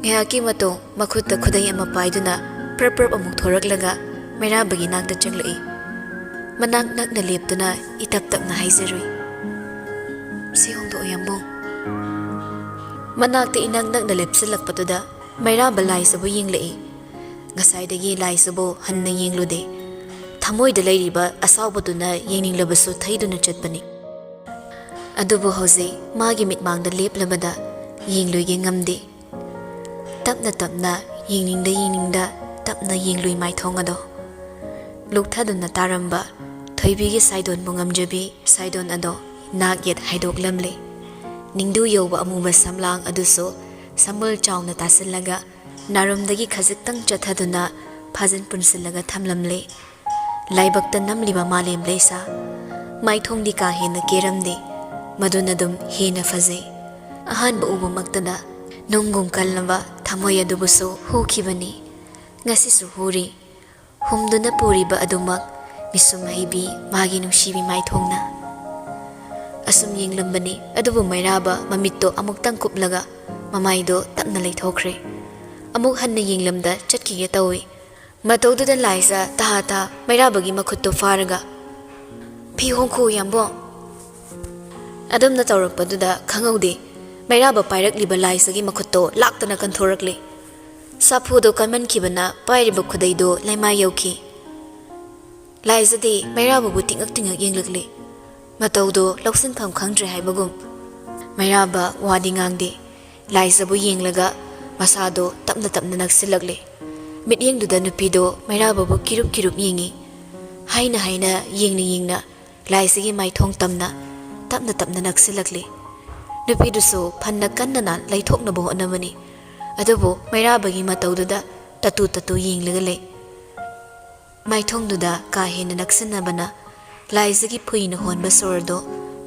ꯉꯥꯏꯍꯥꯛꯀꯤ ꯃꯇꯨꯡ ꯃꯈꯨꯠꯇ ꯈꯨꯗꯩ ꯑꯃ ꯄꯥꯏꯗꯨꯅ ꯄ꯭ꯔꯞ ꯄ꯭ꯔꯞ ꯑꯃꯨꯛ ꯊꯣꯔꯛꯂꯒ ꯃꯩꯔꯥꯕꯒꯤ ꯅꯥꯛꯇ ꯆꯪꯂꯛꯏ꯫ ꯃꯅꯥꯛ ꯅꯛꯅ ꯂꯦꯞꯇꯨꯅ ꯏꯇꯞ ꯇꯞꯅ ꯍꯥꯏꯖꯔꯨꯏ, "ꯁꯤ ꯍꯣꯡꯗꯣꯛꯑꯣ ꯌꯥꯝꯕꯨꯡ꯫" ꯃꯅꯥꯛꯇ ꯏꯅꯛ ꯅꯛꯅ ꯂꯦꯞꯁꯤꯜꯂꯛꯄꯗꯨꯗ ꯃꯩꯔꯥꯕ ꯂꯥꯏꯖꯕꯨ ꯌꯦꯡꯂꯛꯏ꯫ ꯉꯁꯥꯏꯗꯒꯤ ꯂꯥꯏꯖꯕꯨ ꯍꯟꯅ ꯌꯦꯡꯂꯨꯗꯦ꯫ ꯊꯃꯣꯏꯗ ꯂꯩꯔꯤꯕ ꯑꯁꯥꯎꯕꯗꯨꯅ ꯌꯦꯡꯅꯤꯡꯂꯕꯁꯨ ꯊꯩꯗꯨꯅ ꯆꯠꯄꯅꯤ꯫ ꯑꯗꯨꯕꯨ ꯍꯧꯖꯤꯛ ꯃꯥꯒꯤ ꯃꯤꯠꯃꯥꯡꯗ ꯂꯦꯞꯂꯕꯗ ꯌꯦꯡꯂꯣꯏꯒꯦ ꯉꯝꯗꯦ꯫ ꯇꯞꯅ ꯇꯞꯅ, ꯌꯦꯡꯅꯤꯡꯗ ꯌꯦꯡꯅꯤꯡꯗ ꯇꯞꯅ ꯌꯦꯡꯂꯨꯏ ꯃꯥꯏꯊꯣꯡ ꯑꯗꯣ꯫ ꯂꯨꯛꯊꯗꯨꯅ ꯇꯥꯔꯝꯕ ꯊꯣꯏꯕꯤꯒꯤ ꯁꯥꯏꯗꯣꯟꯕꯨ ꯉꯝꯖꯕꯤ ꯁꯥꯏꯗꯣꯟ ꯑꯗꯣ ꯅꯥꯛ ꯌꯦꯠ ꯍꯥꯏꯗꯣꯛꯂꯝꯂꯦ꯫ ꯅꯤꯡꯗꯨ ꯌꯧꯕ ꯑꯃꯨꯕ ꯁꯝꯂꯥꯡ ꯑꯗꯨꯁꯨ ꯁꯝꯕꯨꯜ ꯆꯥꯎꯅ ꯇꯥꯁꯤꯜꯂꯒ ꯅꯥꯔꯨꯝꯗꯒꯤ ꯈꯖꯤꯛꯇꯪ ꯆꯠꯊꯗꯨꯅ ꯐꯥꯖꯤꯟ ꯄꯨꯟꯁꯤꯜꯂꯒ ꯊꯝꯂꯝꯂꯦ꯫ ꯂꯥꯏꯕꯛꯇ ꯅꯝꯂꯤꯕ ꯃꯥꯂꯦꯝ ꯂꯩꯁꯥ꯫ ꯃꯥꯏꯊꯣꯡꯗꯤ ꯀꯥ ꯍꯦꯟꯅ ꯀꯦꯔꯝꯗꯦ꯫ ꯃꯗꯨꯅ ꯑꯗꯨꯝ ꯍꯦꯟꯅ ꯐꯖꯩ꯫ ꯑꯍꯥꯟꯕ ꯎꯕꯃꯛꯇꯗ ꯅꯨꯡꯒꯨꯝ ꯀꯜꯂꯕ ꯊꯃꯣꯏ ꯑꯗꯨꯕꯨꯁꯨ ꯍꯨꯈꯤꯕꯅꯤ꯫ ꯉꯁꯤꯁꯨ ꯍꯨꯔꯤ꯫ ꯍꯨꯝꯗꯨꯅ ꯄꯨꯔꯤꯕ ꯑꯗꯨꯃꯛ ꯃꯤꯁꯨꯝ ꯍꯩꯕꯤ ꯃꯥꯒꯤ ꯅꯨꯡꯁꯤꯕꯤ ꯃꯥꯏꯊꯣꯡꯅ꯫ ꯑꯁꯨꯝ ꯌꯦꯡꯂꯝꯕꯅꯤ, ꯑꯗꯨꯕꯨ ꯃꯩꯔꯥꯕ ꯃꯃꯤꯠꯇꯣ ꯑꯃꯨꯛꯇꯪ ꯀꯨꯞꯂꯒ ꯃꯃꯥꯏꯗꯣ ꯇꯞꯅ ꯂꯩꯊꯣꯛꯈ꯭ꯔꯦ꯫ ꯑꯃꯨꯛ ꯍꯟꯅ ꯌꯦꯡꯂꯝꯗ ꯆꯠꯈꯤꯒꯦ ꯇꯧꯏ꯫ ꯃꯇꯧꯗꯨꯗ ꯂꯥꯏꯖ ꯇꯍꯥ ꯇꯍꯥ ꯃꯩꯔꯥꯕꯒꯤ ꯃꯈꯨꯠꯇꯣ ꯐꯥꯔꯒ, "ꯐꯤ ꯍꯣꯡꯈꯣ, ꯌꯥꯝꯕꯣꯡ!" ꯑꯗꯨꯝꯅ ꯇꯧꯔꯛꯄꯗꯨꯗ ꯈꯪꯍꯧꯗꯦ, ꯃꯩꯔꯥꯕ ꯄꯥꯏꯔꯛꯂꯤꯕ ꯂꯥꯏꯖꯒꯤ ꯃꯈꯨꯠꯇꯣ ꯂꯥꯛꯇꯅ ꯀꯟꯊꯣꯔꯛꯂꯦ꯫ ꯁꯥꯐꯨꯗꯣ ꯀꯟꯃꯟꯈꯤꯕꯅ ꯄꯥꯏꯔꯤꯕ ꯈꯨꯗꯩꯗꯣ ꯂꯩꯃꯥꯏ ꯌꯧꯈꯤ꯫ ꯂꯥꯏꯖꯗꯤ ꯃꯩꯔꯥꯕꯕꯨ ꯇꯤꯡꯉꯛ ꯇꯤꯡꯉꯛ ꯌꯦꯡꯂꯛꯂꯦ꯫ ꯃꯇꯧꯗꯣ ꯂꯧꯁꯤꯟꯐꯝ ꯈꯪꯗ꯭ꯔꯦ ꯍꯥꯏꯕꯒꯨꯝ꯫ ꯃꯩꯔꯥꯕ ꯋꯥꯗꯤ ꯉꯥꯡꯗꯦ꯫ ꯂꯥꯏꯖꯕꯨ ꯌꯦꯡꯂꯒ ꯃꯁꯥꯗꯣ ꯇꯞꯅ ꯇꯞꯅ ꯅꯛꯁꯤꯜꯂꯛꯂꯦ꯫ ꯃꯤꯠꯌꯦꯡꯗꯨꯗ ꯅꯨꯄꯤꯗꯣ ꯃꯩꯔꯥꯕꯕꯨ ꯀꯤꯔꯨꯞ ꯀꯤꯔꯨꯞ ꯌꯦꯡꯉꯤ꯫ ꯍꯥꯏꯅ ꯍꯥꯏꯅ, ꯌꯦꯡꯅ ꯌꯦꯡꯅ ꯂꯥꯏꯖꯒꯤ ꯃꯥꯏꯊꯣꯡ ꯇꯝꯅ ꯇꯞꯅ ꯇꯞꯅ ꯅꯛꯁꯤꯜꯂꯛꯂꯦ꯫ ꯅꯨꯄꯤꯗꯨꯁꯨ ꯐꯅ ꯀꯟꯅ ꯂꯩꯊꯣꯛꯅꯕ ꯍꯣꯠꯅꯕꯅꯤ, ꯑꯗꯨꯕꯨ ꯃꯩꯔꯥꯕꯒꯤ ꯃꯇꯧꯗꯨꯗ ꯇꯠꯇꯨ ꯇꯠꯇꯨ ꯌꯦꯡꯂꯒ ꯂꯩ꯫ ꯃꯥꯏꯊꯣꯡꯗꯨꯗ ꯀꯥ ꯍꯦꯟꯅ ꯅꯛꯁꯤꯟꯅꯕꯅ ꯂꯥꯏꯖꯒꯤ ꯐꯨꯏꯅ ꯍꯣꯟꯕ ꯁꯣꯔꯗꯣ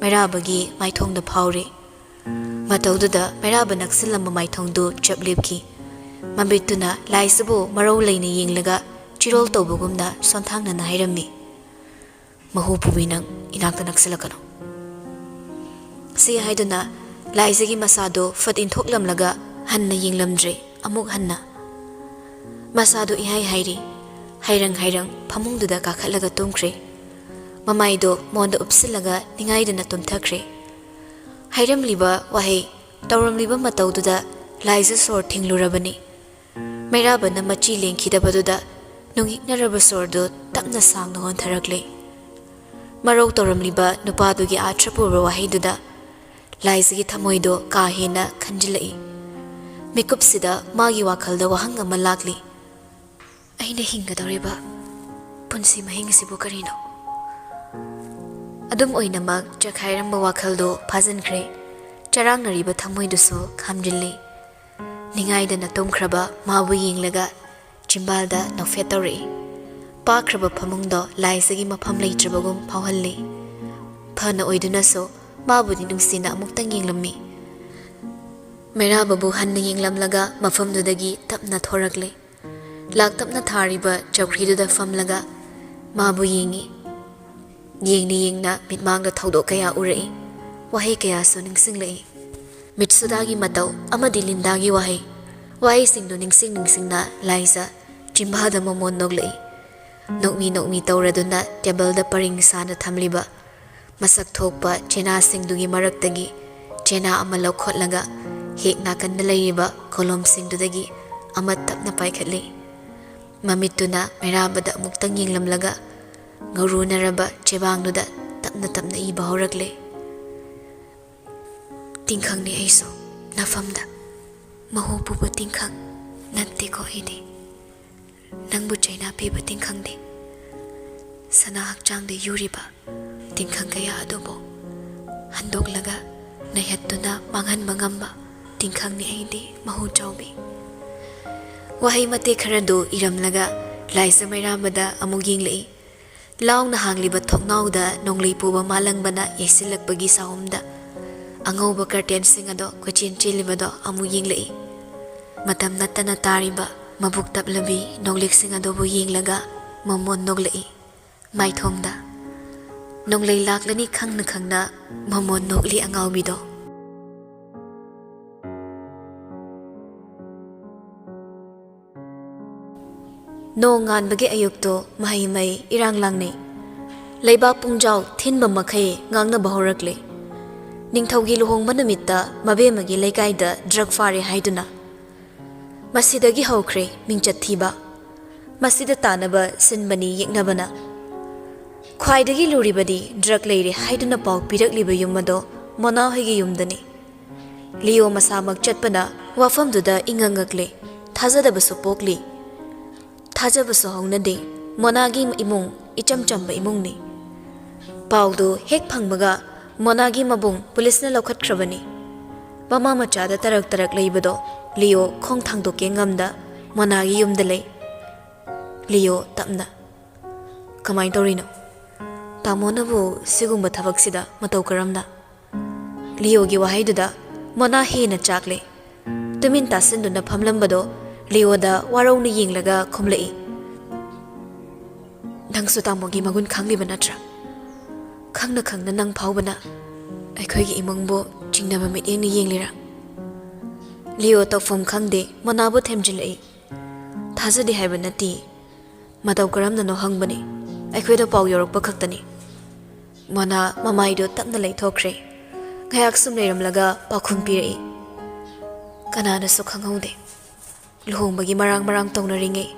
ꯃꯩꯔꯥꯕꯒꯤ ꯃꯥꯏꯊꯣꯡꯗ ꯐꯥꯎꯔꯦ꯫ ꯃꯇꯧꯗꯨꯗ ꯃꯩꯔꯥꯕ ꯅꯛꯁꯤꯜꯂꯝꯕ ꯃꯥꯏꯊꯣꯡꯗꯨ ꯆꯞ ꯂꯦꯞꯈꯤ꯫ ꯃꯃꯤꯠꯇꯨꯅ ꯂꯥꯏꯖꯕꯨ ꯃꯔꯧ ꯂꯩꯅ ꯌꯦꯡꯂꯒ ꯆꯤꯔꯣꯜ ꯇꯧꯕꯒꯨꯝꯅ ꯁꯣꯟꯊꯥꯡꯅꯅ ꯍꯥꯏꯔꯝꯃꯤ, "ꯃꯍꯨ ꯄꯨꯕꯤ, ꯅꯪ ꯏꯅꯥꯛꯇ ꯅꯛꯁꯤꯜꯂꯛꯀꯅꯨ"꯫ ꯁꯤ ꯍꯥꯏꯗꯨꯅ ꯂꯥꯏꯖꯒꯤ ꯃꯁꯥꯗꯣ ꯐꯠ ꯏꯟꯊꯣꯛꯂꯝꯂꯒ ꯍꯟꯅ ꯌꯦꯡꯂꯝꯗ꯭ꯔꯦ ꯑꯃꯨꯛ ꯍꯟꯅ꯫ ꯃꯁꯥꯗꯣ ꯏꯍꯥꯏ ꯍꯥꯏꯔꯤ꯫ ꯍꯥꯏꯔꯪ ꯍꯥꯏꯔꯪ ꯐꯃꯨꯡꯗꯨꯗ ꯀꯥꯈꯠꯂꯒ ꯇꯨꯝꯈ꯭ꯔꯦ꯫ ꯃꯃꯥꯏꯗꯣ ꯃꯣꯟꯗ ꯎꯞꯁꯤꯜꯂꯒ ꯅꯤꯡꯉꯥꯏꯗꯅ ꯇꯨꯝꯊꯈ꯭ꯔꯦ꯫ ꯍꯥꯏꯔꯝꯂꯤꯕ ꯋꯥꯍꯩ, ꯇꯧꯔꯝꯂꯤꯕ ꯃꯇꯧꯗꯨꯗ ꯂꯥꯏꯖ ꯁꯣꯔ ꯊꯤꯡꯂꯨꯔꯕꯅꯤ꯫ ꯃꯩꯔꯥꯕꯅ ꯃꯆꯤ ꯂꯦꯡꯈꯤꯗꯕꯗꯨꯗ ꯅꯨꯡꯍꯤꯛꯅꯔꯕ ꯁꯣꯔꯗꯨ ꯇꯞꯅ ꯁꯥꯡꯅ ꯍꯣꯟꯊꯔꯛꯂꯦ꯫ ꯃꯔꯧ ꯇꯧꯔꯝꯂꯤꯕ ꯅꯨꯄꯥꯗꯨꯒꯤ ꯑꯥꯊ꯭ꯔ ꯄꯨꯕ ꯋꯥꯍꯩꯗꯨꯗ ꯂꯥꯏꯖꯒꯤ ꯊꯃꯣꯏꯗꯣ ꯀꯥ ꯍꯦꯟꯅ ꯈꯟꯖꯤꯜꯂꯛꯏ꯫ ꯃꯤꯀꯨꯞꯁꯤꯗ ꯃꯥꯒꯤ ꯋꯥꯈꯜꯗ ꯋꯥꯍꯪ ꯑꯃ ꯂꯥꯛꯂꯤ꯫ "ꯑꯩꯅ ꯍꯤꯡꯒꯗꯧꯔꯤꯕ ꯄꯨꯟꯁꯤ ꯃꯍꯤꯡ ꯑꯁꯤꯕꯨ ꯀꯔꯤꯅꯣ?" ꯑꯗꯨꯝ ꯑꯣꯏꯅꯃꯛ ꯆꯈꯥꯏꯔꯝꯕ ꯋꯥꯈꯜꯗꯣ ꯐꯥꯖꯤꯟꯈ꯭ꯔꯦ꯫ ꯆꯔꯥꯡꯅꯔꯤꯕ ꯊꯃꯣꯏꯗꯨꯁꯨ ꯈꯥꯝꯖꯤꯜꯂꯤ꯫ ꯅꯤꯡꯉꯥꯏꯗꯅ ꯇꯨꯝꯈ꯭ꯔꯕ ꯃꯥꯕꯨ ꯌꯦꯡꯂꯒ ꯆꯤꯝꯕꯥꯜꯗ ꯅꯣꯛꯐꯦꯠ ꯇꯧꯔꯛꯏ꯫ ꯄꯥꯛꯈ꯭ꯔꯕ ꯐꯃꯨꯡꯗꯣ ꯂꯥꯏꯖꯒꯤ ꯃꯐꯝ ꯂꯩꯇ꯭ꯔꯕꯒꯨꯝ ꯐꯥꯎꯍꯜꯂꯤ꯫ ꯍꯥꯟꯅ ꯑꯣꯏꯗꯨꯅꯁꯨ ꯃꯥꯕꯨꯗꯤ ꯅꯨꯡꯁꯤꯅ ꯑꯃꯨꯛꯇꯪ ꯌꯦꯡꯂꯝꯃꯤ꯫ ꯃꯩꯔꯥꯕꯕꯨ ꯍꯟꯅ ꯌꯦꯡꯂꯝꯂꯒ ꯃꯐꯝꯗꯨꯗꯒꯤ ꯇꯞꯅ ꯊꯣꯔꯛꯂꯦ꯫ ꯂꯥꯛꯇꯞꯅ ꯊꯥꯔꯤꯕ ꯆꯧꯀ꯭ꯔꯤꯗꯨꯗ ꯐꯝꯂꯒ ꯃꯥꯕꯨ ꯌꯦꯡꯉꯤ꯫ ꯌꯦꯡꯅ ꯌꯦꯡꯅ ꯃꯤꯠꯃꯥꯡꯗ ꯊꯧꯗꯣꯛ ꯀꯌꯥ ꯎꯔꯛꯏ꯫ ꯋꯥꯍꯩ ꯀꯌꯥꯁꯨ ꯅꯤꯡꯁꯤꯡꯂꯛꯏ꯫ ꯃꯤꯠꯁꯨꯗꯥꯒꯤ ꯃꯇꯧ ꯑꯃꯗꯤ ꯂꯤꯟꯗꯥꯒꯤ ꯋꯥꯍꯩ, ꯋꯥꯍꯩꯁꯤꯡꯗꯨ ꯅꯤꯡꯁꯤꯡ ꯅꯤꯡꯁꯤꯡꯅ ꯂꯥꯏꯖ ꯆꯤꯝꯕꯥꯗ ꯃꯃꯣꯟ ꯅꯣꯛꯂꯛꯏ꯫ ꯅꯣꯛꯃꯤ ꯅꯣꯛꯃꯤ ꯇꯧꯔꯗꯨꯅ ꯇꯦꯕꯜꯗ ꯄꯔꯤꯡ ꯁꯥꯅ ꯊꯝꯂꯤꯕ ꯃꯁꯛ ꯊꯣꯛꯄ ꯆꯦꯅꯥꯁꯤꯡꯗꯨꯒꯤ ꯃꯔꯛꯇꯒꯤ ꯆꯦꯅꯥ ꯑꯃ ꯂꯧꯈꯠꯂꯒ ꯍꯦꯛ ꯅꯥꯀꯟꯗ ꯂꯩꯔꯤꯕ ꯀꯣꯂꯣꯝꯁꯤꯡꯗꯨꯗꯒꯤ ꯑꯃ ꯇꯞꯅ ꯄꯥꯏꯈꯠꯂꯤ꯫ ꯃꯃꯤꯠꯇꯨꯅ ꯃꯩꯔꯥꯕꯗ ꯑꯃꯨꯛꯇꯪ ꯌꯦꯡꯂꯝꯂꯒ ꯉꯧꯔꯨꯅꯔꯕ ꯆꯦꯕꯥꯡꯗꯨꯗ ꯇꯞꯅ ꯇꯞꯅ ꯏꯕ ꯍꯧꯔꯛꯂꯦ꯫ "ꯇꯤꯡꯈꯪꯅꯤ ꯑꯩꯁꯨ ꯅꯐꯝꯗ, ꯃꯍꯨ ꯄꯨꯕ ꯇꯤꯡꯈꯪ ꯅꯠꯇꯦꯀꯣ ꯑꯩꯗꯤ꯫ ꯅꯪꯕꯨ ꯆꯩꯅꯥ ꯄꯤꯕ ꯇꯤꯡꯈꯪꯗꯤ, ꯁꯅꯥ ꯍꯛꯆꯥꯡꯗ ꯌꯨꯔꯤꯕ ꯇꯤꯡꯈꯪ ꯀꯌꯥ ꯑꯗꯨꯕꯨ ꯍꯟꯗꯣꯛꯂꯒ ꯅꯩꯍꯠꯇꯨꯅ ꯃꯥꯡꯍꯟꯕ ꯉꯝꯕ ꯇꯤꯡꯈꯪꯅꯤ ꯑꯩꯗꯤ, ꯃꯍꯨ ꯆꯥꯎꯕꯤ"꯫ ꯋꯥꯍꯩ ꯃꯇꯦꯛ ꯈꯔꯗꯨ ꯏꯔꯝꯂꯒ ꯂꯥꯏꯖ ꯃꯩꯔꯥꯕꯗ ꯑꯃꯨꯛ ꯌꯦꯡꯂꯛꯏ꯫ ꯂꯥꯎꯅ ꯍꯥꯡꯂꯤꯕ ꯊꯣꯡꯅꯥꯎꯗ ꯅꯣꯡꯂꯩ ꯄꯨꯕ ꯃꯥꯂꯪꯕꯅ ꯌꯩꯁꯤꯜꯂꯛꯄꯒꯤ ꯁꯥꯍꯨꯝꯗ ꯑꯉꯧꯕ ꯀꯔꯇꯦꯟꯁꯤꯡ ꯑꯗꯣ ꯀꯣꯏꯆꯦꯟ ꯆꯦꯜꯂꯤꯕꯗꯣ ꯑꯃꯨꯛ ꯌꯦꯡꯂꯛꯏ꯫ ꯃꯇꯝ ꯅꯠꯇꯅ ꯇꯥꯔꯤꯕ ꯃꯕꯨꯛ ꯇꯞꯂꯕꯤ ꯅꯣꯡꯂꯤꯛꯁꯤꯡ ꯑꯗꯨꯕꯨ ꯌꯦꯡꯂꯒ ꯃꯃꯣꯟ ꯅꯣꯛꯂꯛꯏ꯫ ꯃꯥꯏꯊꯣꯡꯗ ꯅꯣꯡꯂꯩ ꯂꯥꯛꯂꯅꯤ ꯈꯪꯅ ꯈꯪꯅ ꯃꯃꯣꯟ ꯅꯣꯛꯂꯤ ꯑꯉꯥꯎꯕꯤꯗꯣ꯫ ꯅꯣꯡ ꯉꯥꯟꯕꯒꯤ ꯑꯌꯨꯛꯇꯣ ꯃꯍꯩ ꯃꯍꯩ ꯏꯔꯥꯡ ꯂꯥꯡꯅꯩ꯫ ꯂꯩꯕꯥꯛ ꯄꯨꯡꯖꯥꯎ ꯊꯤꯟꯕ ꯃꯈꯩ ꯉꯥꯡꯅꯕ ꯍꯧꯔꯛꯂꯦ꯫ ꯅꯤꯡꯊꯧꯒꯤ ꯂꯨꯍꯣꯡꯕ ꯅꯨꯃꯤꯠꯇ ꯃꯕꯦꯝꯃꯒꯤ ꯂꯩꯀꯥꯏꯗ ꯗ꯭ꯔꯒ ꯐꯥꯔꯦ ꯍꯥꯏꯗꯨꯅ꯫ ꯃꯁꯤꯗꯒꯤ ꯍꯧꯈ꯭ꯔꯦ ꯃꯤꯡꯆꯠ ꯊꯤꯕ꯫ ꯃꯁꯤꯗ ꯇꯥꯅꯕ ꯁꯤꯟꯕꯅꯤ ꯌꯦꯛꯅꯕꯅ꯫ ꯈ꯭ꯋꯥꯏꯗꯒꯤ ꯂꯨꯔꯤꯕꯗꯤ ꯗ꯭ꯔꯒ ꯂꯩꯔꯦ ꯍꯥꯏꯗꯨꯅ ꯄꯥꯎ ꯄꯤꯔꯛꯂꯤꯕ ꯌꯨꯝ ꯑꯗꯣ ꯃꯣꯅꯥ ꯍꯣꯏꯒꯤ ꯌꯨꯝꯗꯅꯤ꯫ ꯂꯤꯑꯣ ꯃꯁꯥꯃꯛ ꯆꯠꯄꯅ ꯋꯥꯐꯝꯗꯨꯗ ꯏꯉꯛ ꯉꯛꯂꯦ, ꯊꯥꯖꯗꯕꯁꯨ ꯄꯣꯛꯂꯤ꯫ ꯊꯥꯖꯕꯁꯨ ꯍꯧꯅꯗꯦ꯫ ꯃꯣꯅꯥꯒꯤ ꯏꯃꯨꯡ ꯏꯆꯝ ꯆꯝꯕ ꯏꯃꯨꯡꯅꯤ꯫ ꯄꯥꯎꯗꯨ ꯍꯦꯛ ꯐꯪꯕꯒ ꯃꯣꯅꯥꯒꯤ ꯃꯕꯨꯡ ꯄꯨꯂꯤꯁꯅ ꯂꯧꯈꯠꯈ꯭ꯔꯕꯅꯤ꯫ ꯃꯃꯥ ꯃꯆꯥꯗ ꯇꯔꯛ ꯇꯔꯛ ꯂꯩꯕꯗꯣ ꯂꯤꯑꯣ ꯈꯣꯡ ꯊꯥꯡꯗꯣꯛꯀꯦ ꯉꯝꯗ ꯃꯣꯅꯥꯒꯤ ꯌꯨꯝꯗ ꯂꯩ꯫ ꯂꯤꯑꯣ ꯇꯞꯅ, "ꯀꯃꯥꯏꯅ ꯇꯧꯔꯤꯅꯣ?" "ꯇꯥꯃꯣꯅꯕꯨ ꯁꯤꯒꯨꯝꯕ ꯊꯕꯛꯁꯤꯗ ꯃꯇꯧ ꯀꯔꯝꯅ?" ꯂꯤꯌꯣꯒꯤ ꯋꯥꯍꯩꯗꯨꯗ ꯃꯣꯅꯥ ꯍꯦꯟꯅ ꯆꯥꯛꯂꯦ꯫ ꯇꯨꯃꯤꯟ ꯇꯥꯁꯤꯟꯗꯨꯅ ꯐꯝꯂꯝꯕꯗꯣ ꯂꯤꯌꯣꯗ ꯋꯥꯔꯧꯅ ꯌꯦꯡꯂꯒ ꯈꯨꯝꯂꯛꯏ, "ꯅꯪꯁꯨ ꯇꯥꯃꯣꯒꯤ ꯃꯒꯨꯟ ꯈꯪꯂꯤꯕ ꯅꯠꯇ꯭ꯔꯥ? ꯈꯪꯅ ꯈꯪꯅ ꯅꯪ ꯐꯥꯎꯕꯅ ꯑꯩꯈꯣꯏꯒꯤ ꯏꯃꯨꯡꯕꯨ ꯆꯤꯡꯅꯕ ꯃꯤꯠꯌꯦꯡꯅ ꯌꯦꯡꯂꯤꯔꯥ?" ꯂꯤꯌꯣ ꯇꯧꯐꯝ ꯈꯪꯗꯦ ꯃꯣꯅꯥꯕꯨ ꯊꯦꯝꯖꯤꯜꯂꯛꯏ꯫ "ꯊꯥꯖꯗꯦ ꯍꯥꯏꯕ ꯅꯠꯇꯦ꯫ ꯃꯇꯧ ꯀꯔꯝꯅꯅꯣ ꯍꯪꯕꯅꯤ꯫ ꯑꯩꯈꯣꯏꯗ ꯄꯥꯎ ꯌꯧꯔꯛꯄ ꯈꯛꯇꯅꯤ꯫" ꯃꯣꯅꯥ ꯃꯃꯥꯏꯗꯨ ꯇꯞꯅ ꯂꯩꯊꯣꯛꯈ꯭ꯔꯦ꯫ ꯉꯥꯏꯍꯥꯛ ꯁꯨꯝ ꯂꯩꯔꯝꯂꯒ ꯄꯥꯎꯈꯨꯝ ꯄꯤꯔꯛꯏ, "ꯀꯅꯥꯅꯁꯨ ꯈꯪꯍꯧꯗꯦ꯫ ꯂꯨꯍꯣꯡꯕꯒꯤ ꯃꯔꯥꯡ ꯃꯔꯥꯡ ꯇꯧꯅꯔꯤꯉꯩ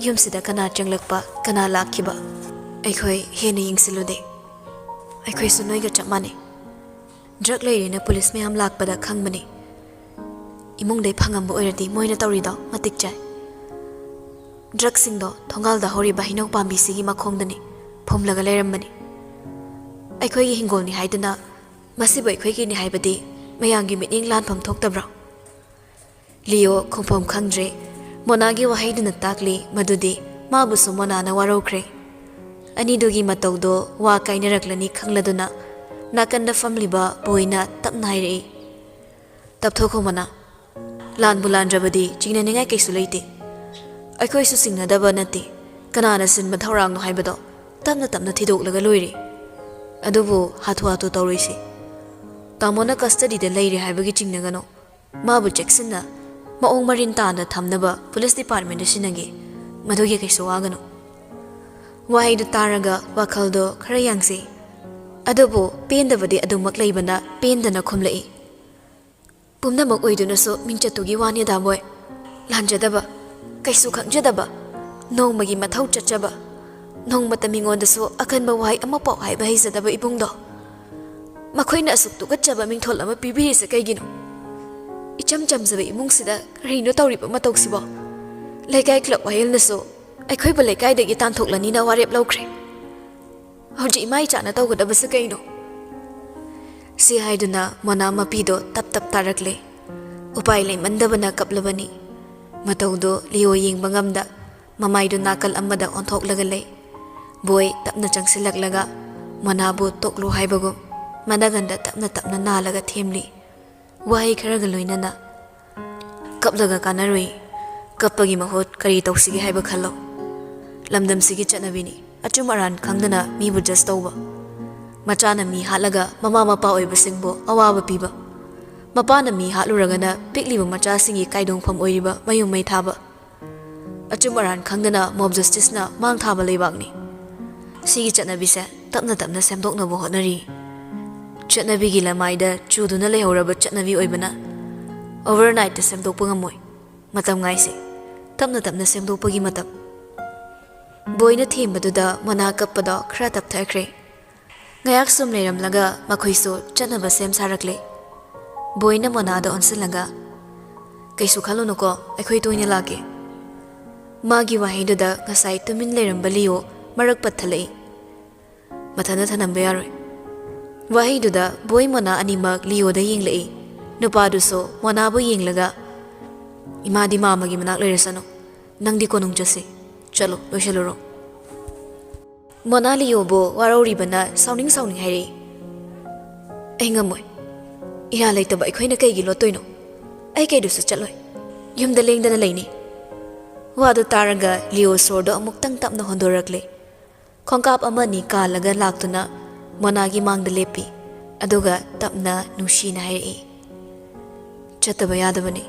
ꯌꯨꯝꯁꯤꯗ ꯀꯅꯥ ꯆꯪꯂꯛꯄ, ꯀꯅꯥ ꯂꯥꯛꯈꯤꯕ ꯑꯩꯈꯣꯏ ꯍꯦꯟꯅ ꯌꯦꯡꯁꯤꯜꯂꯨꯗꯦ꯫ ꯑꯩꯈꯣꯏꯁꯨ ꯅꯣꯏꯒ ꯆꯞ ꯃꯥꯟꯅꯩ꯫ ꯗ꯭ꯔꯒ ꯂꯩꯔꯦꯅ ꯄꯨꯂꯤꯁ ꯃꯌꯥꯝ ꯂꯥꯛꯄꯗ ꯈꯪꯕꯅꯤ꯫ ꯏꯃꯨꯡꯗꯩ ꯐꯪꯉꯝꯕ ꯑꯣꯏꯔꯗꯤ ꯃꯣꯏꯅ ꯇꯧꯔꯤꯗꯣ ꯃꯇꯤꯛ ꯆꯥꯏ꯫ ꯗ꯭ꯔꯒꯁꯤꯡꯗꯣ ꯊꯣꯡꯒꯥꯜꯗ ꯍꯧꯔꯤꯕ ꯍꯩꯅꯧ ꯄꯥꯝꯕꯤꯁꯤꯒꯤ ꯃꯈꯣꯡꯗꯅꯤ ꯐꯨꯝꯂꯒ ꯂꯩꯔꯝꯕꯅꯤ꯫ ꯑꯩꯈꯣꯏꯒꯤ ꯍꯤꯡꯒꯣꯜꯅꯤ ꯍꯥꯏꯗꯨꯅ ꯃꯁꯤꯕꯨ ꯑꯩꯈꯣꯏꯒꯤꯅꯤ ꯍꯥꯏꯕꯗꯤ ꯃꯌꯥꯝꯒꯤ ꯃꯤꯠꯌꯦꯡ ꯂꯥꯟꯐꯝ ꯊꯣꯛꯇꯕ꯭ꯔꯣ?" ꯂꯤꯌꯣ ꯈꯨꯝꯐꯝ ꯈꯪꯗ꯭ꯔꯦ꯫ ꯃꯣꯅꯥꯒꯤ ꯋꯥꯍꯩꯗꯨꯅ ꯇꯥꯛꯂꯤ ꯃꯗꯨꯗꯤ ꯃꯥꯕꯨꯁꯨ ꯃꯣꯅꯥꯅ ꯋꯥꯔꯧꯈ꯭ꯔꯦ꯫ ꯑꯅꯤꯗꯨꯒꯤ ꯃꯇꯧꯗꯣ ꯋꯥ ꯀꯥꯏꯅꯔꯛꯂꯅꯤ ꯈꯪꯂꯗꯨꯅ ꯅꯥꯀꯟꯗ ꯐꯝꯂꯤꯕ ꯕꯣꯏꯅ ꯇꯞꯅ ꯍꯥꯏꯔꯛꯏ, "ꯇꯞꯊꯣꯛꯈꯣ ꯃꯣꯅꯥ꯫ ꯂꯥꯟꯕꯨ ꯂꯥꯟꯗ꯭ꯔꯕꯗꯤ ꯆꯤꯡꯅꯅꯤꯡꯉꯥꯏ ꯀꯩꯁꯨ ꯂꯩꯇꯦ꯫ ꯑꯩꯈꯣꯏꯁꯨ ꯆꯤꯡꯅꯗꯕ ꯅꯠꯇꯦ꯫ ꯀꯅꯥꯅ ꯁꯤꯟꯕ ꯊꯧꯔꯥꯡꯅꯣ ꯍꯥꯏꯕꯗꯣ ꯇꯞꯅ ꯇꯞꯅ ꯊꯤꯗꯣꯛꯂꯒ ꯂꯣꯏꯔꯦ꯫ ꯑꯗꯨꯕꯨ ꯍꯥꯊꯨ ꯍꯥꯊꯨ ꯇꯧꯔꯣꯏꯁꯤ꯫ ꯇꯥꯃꯣꯅ ꯀꯁꯇꯗꯤꯗ ꯂꯩꯔꯦ ꯍꯥꯏꯕꯒꯤ ꯆꯤꯡꯅꯒꯅꯨ꯫ ꯃꯥꯕꯨ ꯆꯦꯛꯁꯤꯟꯅ ꯃꯑꯣꯡ ꯃꯔꯤꯟ ꯇꯥꯅ ꯊꯝꯅꯕ ꯄꯨꯂꯤꯁ ꯗꯤꯄꯥꯔꯠꯃꯦꯟꯗ ꯁꯤꯟꯅꯒꯦ꯫ ꯃꯗꯨꯒꯤ ꯀꯩꯁꯨ ꯋꯥꯒꯅꯨ꯫" ꯋꯥꯍꯩꯗꯨ ꯇꯥꯔꯒ ꯋꯥꯈꯜꯗꯣ ꯈꯔ ꯌꯥꯡꯖꯩ꯫ ꯑꯗꯨꯕꯨ ꯄꯦꯟꯗꯕꯗꯤ ꯑꯗꯨꯃꯛ ꯂꯩꯕꯅ ꯄꯦꯟꯗꯅ ꯈꯨꯝꯂꯛꯏ, "ꯄꯨꯝꯅꯃꯛ ꯑꯣꯏꯗꯨꯅꯁꯨ ꯃꯤꯡꯆꯠꯇꯨꯒꯤ ꯋꯥꯅꯤꯗ ꯃꯣꯏ꯫ ꯂꯥꯟꯖꯗꯕ, ꯀꯩꯁꯨ ꯈꯪꯖꯗꯕ, ꯅꯣꯡꯃꯒꯤ ꯃꯊꯧ ꯆꯠꯆꯕ, ꯅꯣꯡꯃꯇ ꯃꯤꯉꯣꯟꯗꯁꯨ ꯑꯀꯟꯕ ꯋꯥꯍꯩ ꯑꯃꯐꯥꯎ ꯍꯥꯏꯕ ꯍꯩꯖꯗꯕ ꯏꯕꯨꯡꯗꯣ꯫ ꯃꯈꯣꯏꯅ ꯑꯁꯨꯛ ꯇꯨꯀꯠꯆꯕ ꯃꯤꯡꯊꯣꯜ ꯑꯃ ꯄꯤꯕꯤꯔꯤꯁꯦ ꯀꯩꯒꯤꯅꯣ? ꯏꯆꯝ ꯆꯝꯖꯕ ꯏꯃꯨꯡꯁꯤꯗ ꯀꯔꯤꯅꯣ ꯇꯧꯔꯤꯕ ꯃꯇꯧꯁꯤꯕꯣ? ꯂꯩꯀꯥꯏ ꯀ꯭ꯂꯕ ꯋꯥꯌꯦꯜꯅꯁꯨ ꯑꯩꯈꯣꯏꯕꯨ ꯂꯩꯀꯥꯏꯗꯒꯤ ꯇꯥꯟꯊꯣꯛꯂꯅꯤꯅ ꯋꯥꯔꯦꯞ ꯂꯧꯈ꯭ꯔꯦ꯫ ꯍꯧꯖꯤꯛ ꯏꯃꯥ ꯏꯆꯥꯅ ꯇꯧꯒꯗꯕꯁꯦ ꯀꯩꯅꯣ?" ꯁꯤ ꯍꯥꯏꯗꯨꯅ ꯃꯣꯅꯥ ꯃꯄꯤꯗꯣ ꯇꯞ ꯇꯞ ꯇꯥꯔꯛꯂꯦ꯫ ꯎꯄꯥꯏ ꯂꯩꯃꯟꯗꯕꯅ ꯀꯞꯂꯕꯅꯤ꯫ ꯃꯇꯧꯗꯣ ꯂꯤꯌꯣ ꯌꯦꯡꯕ ꯉꯝꯗ ꯃꯃꯥꯏꯗꯨ ꯅꯥꯀꯜ ꯑꯃꯗ ꯑꯣꯟꯊꯣꯛꯂꯒ ꯂꯩ꯫ ꯕꯣꯏ ꯇꯞꯅ ꯆꯪꯁꯤꯜꯂꯛꯂꯒ ꯃꯣꯅꯥꯕꯨ ꯇꯣꯛꯂꯣ ꯍꯥꯏꯕꯒꯨꯝ ꯃꯅꯒꯟꯗ ꯇꯞꯅ ꯇꯞꯅ ꯅꯥꯜꯂꯒ ꯊꯦꯝꯂꯤ꯫ ꯋꯥꯍꯩ ꯈꯔꯒ ꯂꯣꯏꯅꯅ, "ꯀꯞꯂꯒ ꯀꯥꯟꯅꯔꯨꯏ꯫ ꯀꯞꯄꯒꯤ ꯃꯍꯨꯠ ꯀꯔꯤ ꯇꯧꯁꯤꯒꯦ ꯍꯥꯏꯕ ꯈꯜꯂꯣ꯫ ꯂꯝꯗꯝꯁꯤꯒꯤ ꯆꯠꯅꯕꯤꯅꯤ ꯑꯆꯨꯝ ꯑꯔꯥꯟ ꯈꯪꯗꯅ ꯃꯤꯕꯨ ꯖꯁ ꯇꯧꯕ꯫ ꯃꯆꯥꯅ ꯃꯤ ꯍꯥꯠꯂꯒ ꯃꯃꯥ ꯃꯄꯥ ꯑꯣꯏꯕꯁꯤꯡꯕꯨ ꯑꯋꯥꯕ ꯄꯤꯕ꯫ ꯃꯄꯥꯅ ꯃꯤ ꯍꯥꯠꯂꯨꯔꯒꯅ ꯄꯤꯛꯂꯤꯕ ꯃꯆꯥꯁꯤꯡꯒꯤ ꯀꯥꯏꯗꯣꯡꯐꯝ ꯑꯣꯏꯔꯤꯕ ꯃꯌꯨꯝ ꯃꯩ ꯊꯥꯕ꯫ ꯑꯆꯨꯝ ꯑꯔꯥꯟ ꯈꯪꯗꯅ ꯃꯣꯕ ꯖꯁꯇꯤꯁꯅ ꯃꯥꯡ ꯊꯥꯕ ꯂꯩꯕꯥꯛꯅꯤ꯫ ꯁꯤꯒꯤ ꯆꯠꯅꯕꯤꯁꯦ ꯇꯞꯅ ꯇꯞꯅ ꯁꯦꯝꯗꯣꯛꯅꯕ ꯍꯣꯠꯅꯔꯤ꯫ ꯆꯠꯅꯕꯤꯒꯤ ꯂꯃꯥꯏꯗ ꯆꯨꯗꯨꯅ ꯂꯩꯍꯧꯔꯕ ꯆꯠꯅꯕꯤ ꯑꯣꯏꯕꯅ ꯑꯣꯚꯔꯅꯥꯏꯠꯇ ꯁꯦꯝꯗꯣꯛꯄ ꯉꯝꯃꯣꯏ꯫ ꯃꯇꯝ ꯉꯥꯏꯁꯤ꯫ ꯇꯞꯅ ꯇꯞꯅ ꯁꯦꯝꯗꯣꯛꯄꯒꯤ ꯃꯇꯝ꯫" ꯕꯣꯏꯅ ꯊꯦꯝꯕꯗꯨꯗ ꯃꯣꯅꯥ ꯀꯞꯄꯗꯣ ꯈꯔ ꯇꯞꯊꯈ꯭ꯔꯦ꯫ ꯉꯥꯏꯍꯥꯛ ꯁꯨꯝ ꯂꯩꯔꯝꯂꯒ ꯃꯈꯣꯏꯁꯨ ꯆꯠꯅꯕ ꯁꯦꯝ ꯁꯥꯔꯛꯂꯦ꯫ ꯕꯣꯏꯅ ꯃꯣꯅꯥꯗ ꯑꯣꯟꯁꯤꯜꯂꯒ, "ꯀꯩꯁꯨ ꯈꯜꯂꯨꯅꯨꯀꯣ, ꯑꯩꯈꯣꯏ ꯇꯣꯏꯅ ꯂꯥꯛꯀꯦ꯫" ꯃꯥꯒꯤ ꯋꯥꯍꯩꯗꯨꯗ ꯉꯁꯥꯏ ꯇꯨꯃꯤꯟ ꯂꯩꯔꯝꯕ ꯂꯤꯌꯣ ꯃꯔꯛ ꯄꯠꯊꯠꯂꯛꯏ꯫ ꯃꯊꯟꯇ ꯊꯅꯝꯕ ꯌꯥꯔꯣꯏ꯫ ꯋꯥꯍꯩꯗꯨꯗ ꯕꯣꯏ ꯃꯣꯅꯥ ꯑꯅꯤꯃꯛ ꯂꯤꯌꯣꯗ ꯌꯦꯡꯂꯛꯏ꯫ ꯅꯨꯄꯥꯗꯨꯁꯨ ꯃꯣꯅꯥꯕꯨ ꯌꯦꯡꯂꯒ, "ꯏꯃꯥꯗꯤ ꯃꯥꯝꯃꯒꯤ ꯃꯅꯥꯛ ꯂꯩꯔꯁꯅꯨ꯫ ꯅꯪꯗꯤ ꯀꯣꯅꯨꯡ ꯆꯠꯁꯤ꯫ ꯆꯠꯂꯣ, ꯂꯣꯏꯁꯤꯜꯂꯨꯔꯣ꯫" ꯃꯣꯅꯥ ꯂꯤꯌꯣꯕꯨ ꯋꯥꯔꯧꯔꯤꯕꯅ ꯁꯥꯎꯅꯤꯡ ꯁꯥꯎꯅꯤꯡ ꯍꯥꯏꯔꯛꯏ, "ꯑꯩ ꯉꯝꯃꯣꯏ꯫ ꯏꯔꯥ ꯂꯩꯇꯕ ꯑꯩꯈꯣꯏꯅ ꯀꯩꯒꯤ ꯂꯣꯠꯇꯣꯏꯅꯣ? ꯑꯩ ꯀꯩꯗꯨꯁꯨ ꯆꯠꯂꯣꯏ꯫ ꯌꯨꯝꯗ ꯂꯦꯡꯗꯅ ꯂꯩꯅꯤ꯫" ꯋꯥꯗꯨ ꯇꯥꯔꯒ ꯂꯤꯌꯣ ꯁꯣꯔꯗꯣ ꯑꯃꯨꯛꯇꯪ ꯇꯞꯅ ꯍꯣꯟꯗꯣꯔꯛꯂꯦ꯫ ꯈꯣꯡꯀꯥꯞ ꯑꯃ ꯑꯅꯤ ꯀꯥꯜꯂꯒ ꯂꯥꯛꯇꯨꯅ ꯃꯣꯅꯥꯒꯤ ꯃꯥꯡꯗ ꯂꯦꯞꯄꯤ꯫ ꯑꯗꯨꯒ ꯇꯞꯅ ꯅꯨꯡꯁꯤꯅ ꯍꯥꯏꯔꯛꯏ, "ꯆꯠꯇꯕ ꯌꯥꯗꯕꯅꯤ꯫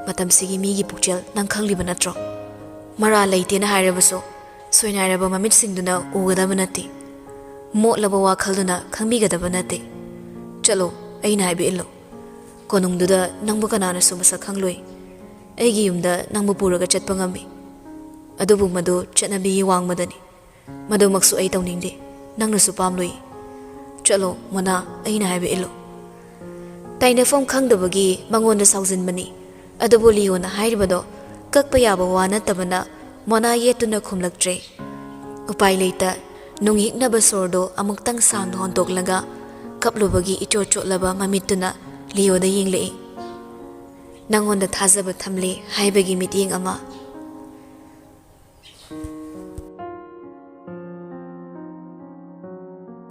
ꯃꯇꯝꯁꯤꯒꯤ ꯃꯤꯒꯤ ꯄꯨꯛꯆꯦꯜ ꯅꯪ ꯈꯪꯂꯤꯕ ꯅꯠꯇ꯭ꯔꯣ? ꯃꯔꯥꯜ ꯂꯩꯇꯦꯅ ꯍꯥꯏꯔꯕꯁꯨ ꯁꯣꯏꯅꯥꯏꯔꯕ ꯃꯃꯤꯠꯁꯤꯡꯗꯨꯅ ꯎꯒꯗꯕ ꯅꯠꯇꯦ꯫ ꯃꯣꯠꯂꯕ ꯋꯥꯈꯜꯗꯨꯅ ꯈꯪꯕꯤꯒꯗꯕ ꯅꯠꯇꯦ꯫ ꯆꯠꯂꯣ, ꯑꯩꯅ ꯍꯥꯏꯕ ꯏꯜꯂꯣ꯫ ꯀꯣꯅꯨꯡꯗꯨꯗ ꯅꯪꯕꯨ ꯀꯅꯥꯅꯁꯨ ꯃꯁꯛ ꯈꯪꯂꯣꯏ꯫ ꯑꯩꯒꯤ ꯌꯨꯝꯗ ꯅꯪꯕꯨ ꯄꯨꯔꯒ ꯆꯠꯄ ꯉꯝꯃꯤ꯫ ꯑꯗꯨꯕꯨ ꯃꯗꯨ ꯆꯠꯅꯕꯤꯒꯤ ꯋꯥꯡꯃꯗꯅꯤ꯫ ꯃꯗꯨꯃꯛꯁꯨ ꯑꯩ ꯇꯧꯅꯤꯡꯗꯦ꯫ ꯅꯪꯅꯁꯨ ꯄꯥꯝꯂꯣꯏ꯫ ꯆꯠꯂꯣ, ꯃꯣꯅꯥ, ꯑꯩꯅ ꯍꯥꯏꯕ ꯏꯜꯂꯣ꯫" ꯇꯥꯏꯅꯐꯝ ꯈꯪꯗꯕꯒꯤ ꯃꯉꯣꯟꯗ ꯁꯥꯎꯖꯤꯟꯕꯅꯤ꯫ ꯑꯗꯨꯕꯨ ꯂꯤꯌꯣꯅ ꯍꯥꯏꯔꯤꯕꯗꯣ ꯀꯛꯄ ꯌꯥꯕ ꯋꯥ ꯅꯠꯇꯕꯅ ꯃꯣꯅꯥ ꯌꯦꯠꯇꯨꯅ ꯈꯨꯝꯂꯛꯇ꯭ꯔꯦ꯫ ꯎꯄꯥꯏ ꯂꯩꯇ ꯅꯨꯡꯍꯤꯛꯅꯕ ꯁꯣꯔꯗꯣ ꯑꯃꯨꯛꯇꯪ ꯁꯥꯡꯅ ꯍꯣꯟꯗꯣꯛꯂꯒ ꯀꯞꯂꯨꯕꯒꯤ ꯏꯆꯣꯠ ꯆꯣꯠꯂꯕ ꯃꯃꯤꯠꯇꯨꯅ ꯂꯤꯌꯣꯗ ꯌꯦꯡꯂꯛꯏ꯫ "ꯅꯪꯉꯣꯟꯗ ꯊꯥꯖꯕ ꯊꯝꯂꯦ ꯍꯥꯏꯕꯒꯤ ꯃꯤꯠꯌꯦꯡ ꯑꯃ꯫"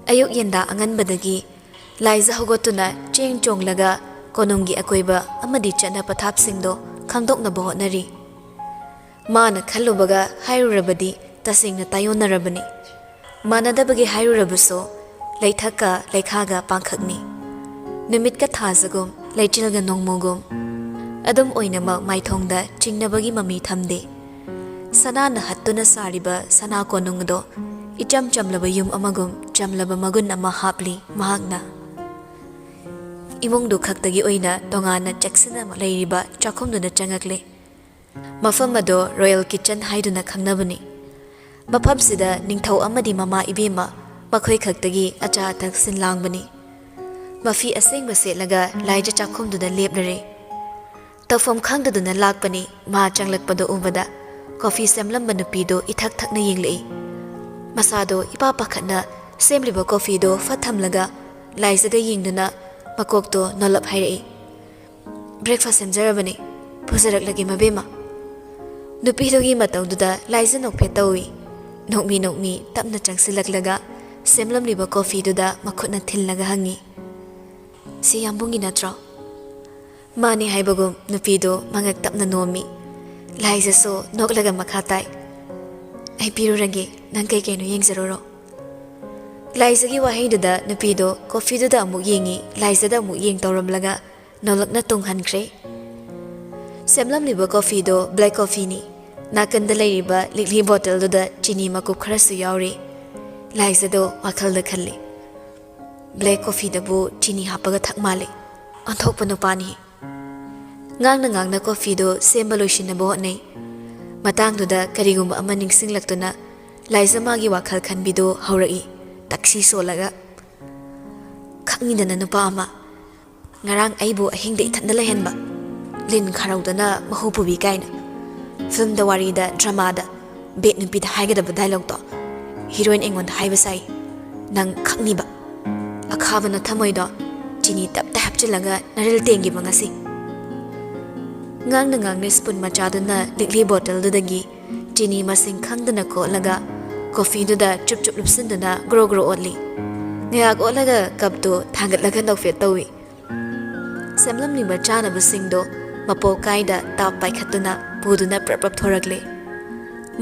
ꯑꯌꯨꯛ ꯌꯦꯟꯗꯥ ꯑꯉꯟꯕꯗꯒꯤ ꯂꯥꯏꯖ ꯍꯧꯒꯠꯇꯨꯅ ꯆꯦꯡ ꯆꯣꯡꯂꯒ ꯀꯣꯅꯨꯡꯒꯤ ꯑꯀꯣꯏꯕ ꯑꯃꯗꯤ ꯆꯠꯅ ꯄꯊꯥꯞꯁꯤꯡꯗꯣ ꯈꯪꯗꯣꯛꯅꯕ ꯍꯣꯠꯅꯔꯤ꯫ ꯃꯥꯅ ꯈꯜꯂꯨꯕꯒ ꯍꯥꯏꯔꯨꯔꯕꯗꯤ ꯇꯁꯦꯡꯅ ꯇꯥꯏꯌꯣꯟꯅꯔꯕꯅꯤ꯫ ꯃꯥꯟꯅꯗꯕꯒꯤ ꯍꯥꯏꯔꯨꯔꯕꯁꯨ ꯂꯩꯊꯛꯀ ꯂꯩꯈꯥꯒ ꯄꯥꯡꯈꯛꯅꯤ꯫ ꯅꯨꯃꯤꯠꯀ ꯊꯥꯖꯒꯨꯝ, ꯂꯩꯆꯤꯜꯒ ꯅꯣꯡꯃꯣꯒꯨꯝ꯫ ꯑꯗꯨꯝ ꯑꯣꯏꯅꯃꯛ ꯃꯥꯏꯊꯣꯡꯗ ꯆꯤꯡꯅꯕꯒꯤ ꯃꯃꯤ ꯊꯝꯗꯦ꯫ ꯁꯅꯥꯅ ꯍꯠꯇꯨꯅ ꯁꯥꯔꯤꯕ ꯁꯅꯥ ꯀꯣꯅꯨꯡ ꯑꯗꯣ ꯏꯆꯝ ꯆꯝꯂꯕ ꯌꯨꯝ ꯑꯃꯒꯨꯝ ꯆꯝꯂꯕ ꯃꯒꯨꯟ ꯑꯃ ꯍꯥꯞꯂꯤ ꯃꯍꯥꯛꯅ꯫ ꯏꯃꯨꯡꯗꯨ ꯈꯛꯇꯒꯤ ꯑꯣꯏꯅ ꯇꯣꯉꯥꯟꯅ ꯆꯦꯛꯁꯤꯟꯅ ꯂꯩꯔꯤꯕ ꯆꯥꯛꯈꯨꯝꯗꯨꯗ ꯆꯪꯉꯛꯂꯦ꯫ ꯃꯐꯝ ꯑꯗꯣ ꯔꯣꯌꯦꯜ ꯀꯤꯆꯟ ꯍꯥꯏꯗꯨꯅ ꯈꯪꯅꯕꯅꯤ꯫ ꯃꯐꯝꯁꯤꯗ ꯅꯤꯡꯊꯧ ꯑꯃꯗꯤ ꯃꯃꯥ ꯏꯕꯦꯝꯃ ꯃꯈꯣꯏ ꯈꯛꯇꯒꯤ ꯑꯆꯥ ꯑꯊꯛ ꯁꯤꯟ ꯂꯥꯡꯕꯅꯤ꯫ ꯃꯐꯤ ꯑꯁꯦꯡꯕ ꯁꯦꯠꯂꯒ ꯂꯥꯏꯖ ꯆꯥꯛꯈꯨꯝꯗꯨꯗ ꯂꯦꯞꯂꯔꯦ꯫ ꯇꯧꯐꯝ ꯈꯪꯗꯗꯨꯅ ꯂꯥꯛꯄꯅꯤ꯫ ꯃꯥ ꯆꯪꯂꯛꯄꯗꯣ ꯎꯕꯗ ꯀꯣꯐꯤ ꯁꯦꯝꯂꯝꯕ ꯅꯨꯄꯤꯗꯨ ꯏꯊꯛ ꯊꯛꯅ ꯌꯦꯡꯂꯛꯏ꯫ ꯃꯁꯥꯗꯣ ꯏꯄꯥ ꯄꯥꯈꯠꯅ ꯁꯦꯝꯂꯤꯕ ꯀꯣꯐꯤꯗꯣ ꯐꯠ ꯊꯝꯂꯒ ꯂꯥꯏꯖꯗ ꯌꯦꯡꯗꯨꯅ ꯃꯀꯣꯛꯇꯣ ꯅꯣꯜꯂꯞ ꯍꯥꯏꯔꯛꯏ, "Breakfast ꯁꯦꯝꯖꯔꯕꯅꯤ, ꯄꯨꯖꯔꯛꯂꯒꯦ ꯃꯕꯦꯝꯃ?" ꯅꯨꯄꯤꯗꯨꯒꯤ ꯃꯇꯧꯗꯨꯗ ꯂꯥꯏꯖ ꯅꯣꯛꯐꯦꯠ ꯇꯧꯏ꯫ ꯅꯣꯛꯃꯤ ꯅꯣꯛꯃꯤ ꯇꯞꯅ ꯆꯪꯁꯤꯜꯂꯛꯂꯒ ꯁꯦꯝꯂꯝꯂꯤꯕ ꯀꯣꯐꯤꯗꯨꯗ ꯃꯈꯨꯠꯅ ꯊꯤꯜꯂꯒ ꯍꯪꯉꯤ, "ꯁꯤ ꯌꯥꯝꯕꯨꯡꯒꯤ ꯅꯠꯇ꯭ꯔꯣ?" ꯃꯥꯅꯤ ꯍꯥꯏꯕꯒꯨꯝ ꯅꯨꯄꯤꯗꯨ ꯃꯉꯛ ꯇꯞꯅ ꯅꯣꯝꯃꯤ꯫ ꯂꯥꯏꯖꯁꯨ ꯅꯣꯛꯂꯒ ꯃꯈꯥ ꯇꯥꯏ, "ꯑꯩ ꯄꯤꯔꯨꯔꯒꯦ, ꯅꯪ ꯀꯩ ꯀꯩꯅꯣ ꯌꯦꯡꯖꯔꯨꯔꯣ꯫" ꯂꯥꯏꯖꯒꯤ ꯋꯥꯍꯩꯗꯨꯗ ꯅꯨꯄꯤꯗꯣ ꯀꯣꯐꯤꯗꯨꯗ ꯑꯃꯨꯛ ꯌꯦꯡꯉꯤ, ꯂꯥꯏꯖꯗ ꯑꯃꯨꯛ ꯌꯦꯡ ꯇꯧꯔꯝꯂꯒ ꯅꯣꯂꯛꯅ ꯇꯨꯡꯍꯟꯈ꯭ꯔꯦ꯫ ꯁꯦꯝꯂꯝꯂꯤꯕ ꯀꯣꯐꯤꯗꯣ black coffeeꯅꯤ꯫ ꯅꯥꯀꯟꯗ ꯂꯩꯔꯤꯕ ꯂꯤꯛꯂꯤ ꯕꯣꯇꯜꯗꯨꯗ ꯆꯤꯅꯤ ꯃꯀꯨꯞ ꯈꯔꯁꯨ ꯌꯥꯎꯔꯤ꯫ ꯂꯥꯏꯖꯗꯣ ꯋꯥꯈꯜꯗ ꯈꯜꯂꯤ, "Black coffeeꯗꯕꯨ ꯆꯤꯅꯤ ꯍꯥꯞꯄꯒ ꯊꯛ ꯃꯥꯜꯂꯤ꯫ ꯑꯣꯟꯊꯣꯛꯄ ꯅꯨꯄꯥꯅꯤ꯫" ꯉꯥꯡꯅ ꯉꯥꯡꯅ ꯀꯣꯐꯤꯗꯣ ꯁꯦꯝꯕ ꯂꯣꯏꯁꯤꯟꯅꯕ ꯍꯣꯠꯅꯩ꯫ ꯃꯇꯥꯡꯗꯨꯗ ꯀꯔꯤꯒꯨꯝꯕ ꯑꯃ ꯅꯤꯡꯁꯤꯡꯂꯛꯇꯨꯅ ꯂꯥꯏꯖ ꯃꯥꯒꯤ ꯋꯥꯈꯜ ꯈꯟꯕꯤꯗꯣ ꯍꯧꯔꯛꯏ, ꯇꯛꯁꯤ ꯁꯣꯜꯂꯒ꯫ "ꯈꯪꯉꯤꯗꯅ ꯅꯨꯄꯥ ꯑꯃ, ꯉꯔꯥꯡ ꯑꯩꯕꯨ ꯑꯍꯤꯡꯗ ꯏꯊꯟꯗ ꯂꯩꯍꯟꯕ, ꯂꯤꯟ ꯈꯥꯔꯧꯗꯅ ꯃꯍꯨ ꯄꯨꯕꯤ ꯀꯥꯏꯅ꯫ ꯐꯤꯜꯝꯗ, ꯋꯥꯔꯤꯗ, ꯗ꯭ꯔꯃꯥꯗ ꯕꯦꯠ ꯅꯨꯄꯤꯗ ꯍꯥꯏꯒꯗꯕ ꯗꯥꯏꯂꯣꯛꯇꯣ ꯍꯤꯔꯣꯏꯟ ꯑꯩꯉꯣꯟꯗ ꯍꯥꯏꯕ ꯁꯥꯏ꯫ ꯅꯪ ꯈꯪꯅꯤꯕ꯫ ꯑꯈꯥꯕ ꯅꯊꯃꯣꯏꯗꯣ ꯆꯤꯅꯤ ꯇꯞꯇ ꯍꯥꯞꯆꯤꯜꯂꯒ ꯅꯔꯤꯜ ꯇꯦꯡꯈꯤꯕ ꯉꯁꯤ꯫" ꯉꯥꯡꯅ ꯉꯥꯡꯅ ꯁ꯭ꯄꯨꯟ ꯃꯆꯥꯗꯨꯅ ꯂꯤꯛꯂꯤ ꯕꯣꯇꯜꯗꯨꯗꯒꯤ ꯆꯤꯅꯤ ꯃꯁꯤꯡ ꯈꯪꯗꯅ ꯀꯣꯠꯂꯒ ꯀꯣꯐꯤꯗꯨꯗ ꯆꯨꯞ ꯆꯨꯞ ꯂꯨꯞꯁꯤꯟꯗꯨꯅ ꯒ꯭ꯔꯣ ꯒ꯭ꯔꯣ ꯑꯣꯠꯂꯤ꯫ ꯉꯥꯏꯍꯥꯛ ꯑꯣꯠꯂꯒ ꯀꯞꯇꯨ ꯊꯥꯡꯒꯠꯂꯒ ꯅꯣꯛꯐꯦꯠ ꯇꯧꯏ꯫ ꯁꯦꯝꯂꯝꯂꯤꯕ ꯆꯥꯅꯕꯁꯤꯡꯗꯣ ꯃꯄꯣꯛ ꯀꯥꯏꯗ ꯇꯥꯞ ꯄꯥꯏꯈꯠꯇꯨꯅ ꯄꯨꯗꯨꯅ ꯄ꯭ꯔꯞ ꯄ꯭ꯔꯞ ꯊꯣꯔꯛꯂꯦ꯫